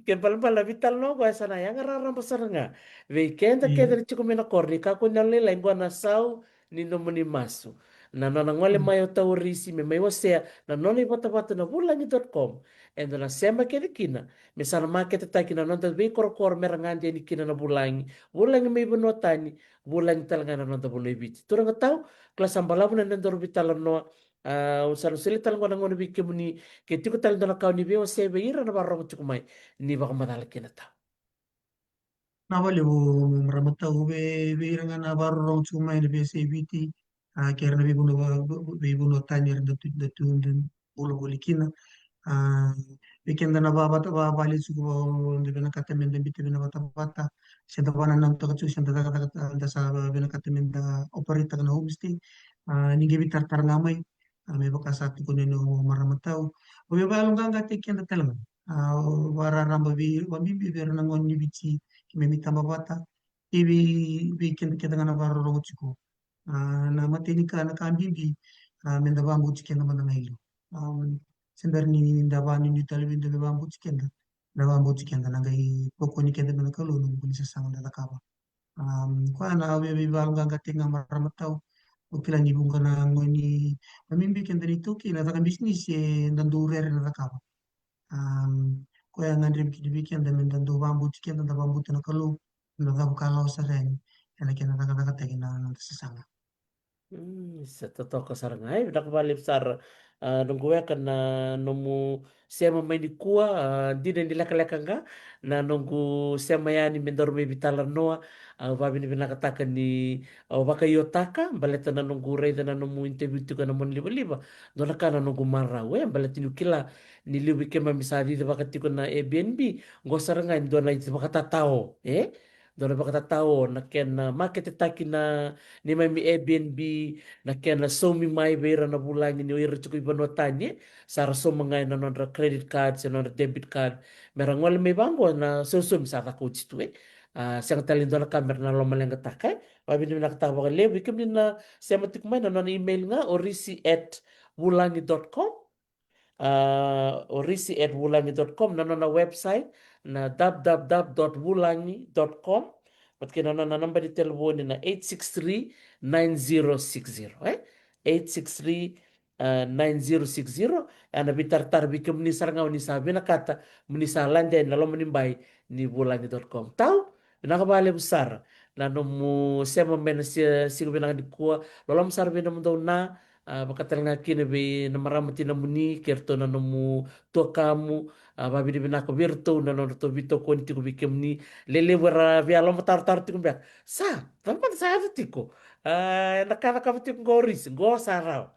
Kena ibalebale na veitalanoa qo e sa na yaga raraba sara ga vei keda kece na tiko mai na koro, ni kakua ni yalolailai, qo na sau ni nomuni masu. Na nona gole mai o Tau Risi me mai wasea na nona ivatavata na vulagi dot com. Eda na sema kece kina me sa na maketetaki na noda veikorokoro me ra gade yani kina na vulagi, vulagi mai vanua tani, vulagi tale ga na noda vanua i Viti. Turaga Tau, kila sa balavu na nodaru veitalanoa. A, au sa na solia tale qo na gauna vei kemuni, ke tiko tale dua na ka o ni veiwasei vei ira na vakarorogo tiko mai, ni vakamacala kina, Tau. Na vale o marama Tau, vei, vei ira ga na vakarorogo tiko mai na veiyasai Viti, a, kei ira na veivanua va-, va-, veivanua tani era da tu, da tu, da bula voli kina. A, vei keda na vavata, vavale tiko, da vinakata me da biuta vina vatavata, se da vananamutaka tiko, se da cakacaka, da sa vinakata me da operate-taka na homestay. A, ni qai veitaratara ga mai, a, me vaka sa tukuni o marama Tau. O vei vakayaloqaqataki keda tale ga. A, o vakararaba vei, vakabibi vei ira na gone ni Viti, keimami taba vata. Kei vei, vei keda kece ga na vakarorogo tiko. A, na imatai ni ka, na ka bibi, a, me da vakabauti keda mada ga e liu. Um, se bera ni da vanuinui tale vei da me vabauti keda, da vabauti keda, na qai tokoni keda me na Kalou na vuku ni sasaga da cakava. Um, koya na vei veivalogaqataki ga marama tau. O kila ni vuqa na gone, na bibi keda ni taukei na caka bisinisi e da dau rere na cakava. Um, koya ga dredre kina vei keda me da dau vabauti keda, da vabauti na Kalou, na cava ka lawa sara yani ena kena cakacakataki na noda sasaga. Mm, sa totoka sara ga, e, vinaka vakalevu sara. A, noqu weka na nomu sema mai nikua, a, dina ni lekaleka ga na noqu sema yani me daru mai veitalanoa. A, vavinavinakataka ni o vakaiotaka baleta na noqu raica na nomu interview tiko ena monalivaliva. Dua na ka na noqu marau, e, baleta niu kila ni liu vei keimami sa cicivaka tiko na Airbnb, qo sara ga e dua na ivakatatao, e? Dua na vakatatao na kena maketetaki na neimami Airbnb, na kena saumi mai vei ira na vulagi ni o ira tiko i vanua tani, e? Sa ra sauma ga ena nodra credit card se nodra debit card, me ra gole mai vaqo na sausaumi sa caka oti tu, e? A, sega tale ni dua na ka me ra na lomaleqataka, e? Vavinavinakataka vakalevu. Vei kemuni na sema tiko mai, na nona email ga o risi at vulagi dot com. A, o risi at vulagi dot com, na nona website na w w w dot vulagi dot com. Vata kei na nona naba ni telefoni na eight six three nine zero six zero, e? Eight six three, a, nine zero six zero. E na veitaratara vei kemuni sara ga o ni sa vinakata mo ni sa lade yani na loma ni bai ni vulagi dot com. Tau, vinaka vakalevu sara na nomu sema mai na si-, siga vinaka nikua. Loloma sara vei nomudou na, a, vaka tale ga kina vei na marama tinamuni kei iratou na nomu tuakamu. A, vavinavinaka vei iratou na nodratou veitokoni tiko vei kemuni. Lelevu era via lomatarotaro tiko beka, sa cava mada sa yaco tiko, a, ena ka cakava tiko qo o Risi, qo sa rawa.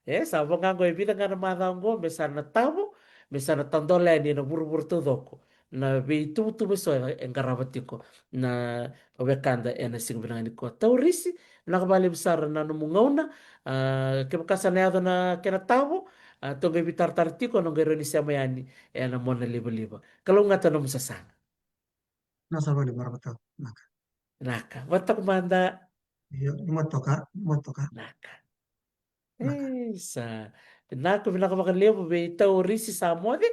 E, sa vo ga qo e vica ga na macawa qo me sa na tavo, me sa na tadola yani ena vuravura taucoko na veituvatuva eso e qarava tiko na wekada ena siga vinaka nikua. Tau Risi, vinaka vakalevu sara na nomu gauna. A, kevaka sa na yaco na kena tavo, a, tou qai veitaratara tiko, na qai rawa ni sema yani ena monalivaliva. Kalougata nomu sasaga. Na sa vale marama tau. Naka. Naka. Vata mada. Io, ni mo toka, ni mo toka. Naka. Naka. E, sa vinaka, vinaka vakalevu vei Tau Risi Samoce,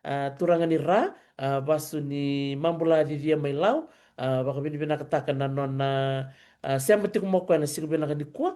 a, turaga ni Ra, a, vasu ni Mabula, Cicia mai Lau. A, vakavinavinakataka na nona, a, sema tiko mai o koya na siga vinaka nikua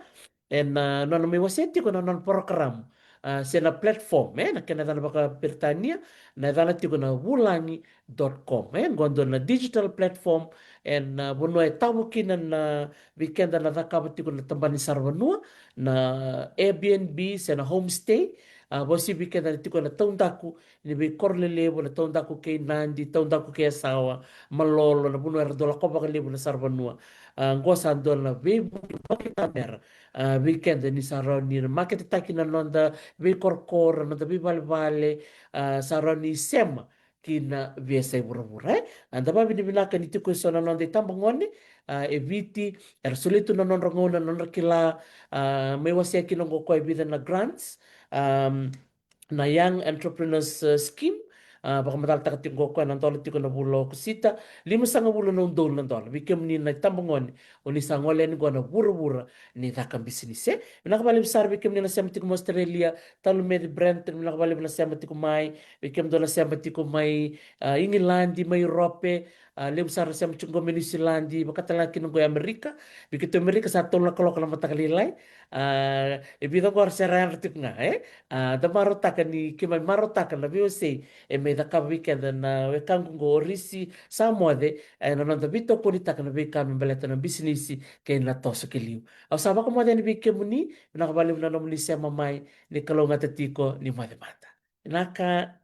ena, a, nona mai wasea tiko na nona porokaramu, a, se na platform, e, na kena yacana vakaperitania, na yacana tiko na vulagi dot com, e, qo dua na digital platform ena, a, vanua e tavo kina na, vei keda na cakava tiko na tabana ni saravanua, na Airbnb se na homestay. A, vauci vei keda na tiko na taudaku ni veikoro lelevu, na taudaku kei Nadi, taudaku kei Yasawa, Malolo, na vanua era dau lakova vakalevu na saravanua. A, qo sa dua na veivukei vakatamera, a, vei keda ni sa rawa ni na maketetaki na noda veikorokoro, noda veivalevale, a, sa rawa ni sema ki na veiyasai vuravura, e. A, da vavinavinaka ni tiko eso na noda itabagone, a, e Viti, era solia tu na nodra gauna, na nodra kila, a, mai wasea kina qo o koya e vica na grants, am, na Young Entrepreneurs, uh, Scheme. A, vakamacalataka tiko qo o koya na dola tiko na vula o Okosita, limasagavulu na udolu na dola. Vei kemuni na itabagone o ni sa gole yani qo na vuravura ni caka bisinisi, e. Vinaka vakalevu sara vei kemuni na sema tiko mai Australia, Talumeci Brent, vinaka vakalevu na sema tiko mai. Vei kemudou na sema tiko mai, a, Igiladi, mai Europe, a, levu sara na sema tiko qo mai Niusiladi, vaka tale ga kina qo i Amerika. Vei keitou Amerika sa tolu na kaloko na mataka lailai. A, e vica qo era se ra yadra tiko ga, e? A, da marautaka ni keimami marautaka na veiwasei e mai cakava vei keda na wekaqu qo o Risi Samoce, e, na noda veitokonitaka na veika me baleta na bisinisi kei na toso ki liu. Au sa vakamoce yani vei kemuni, vinaka vakalevu na nomuni sema mai, ni kalougata tiko, ni moce mada. Vinaka.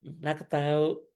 Vinaka Tau.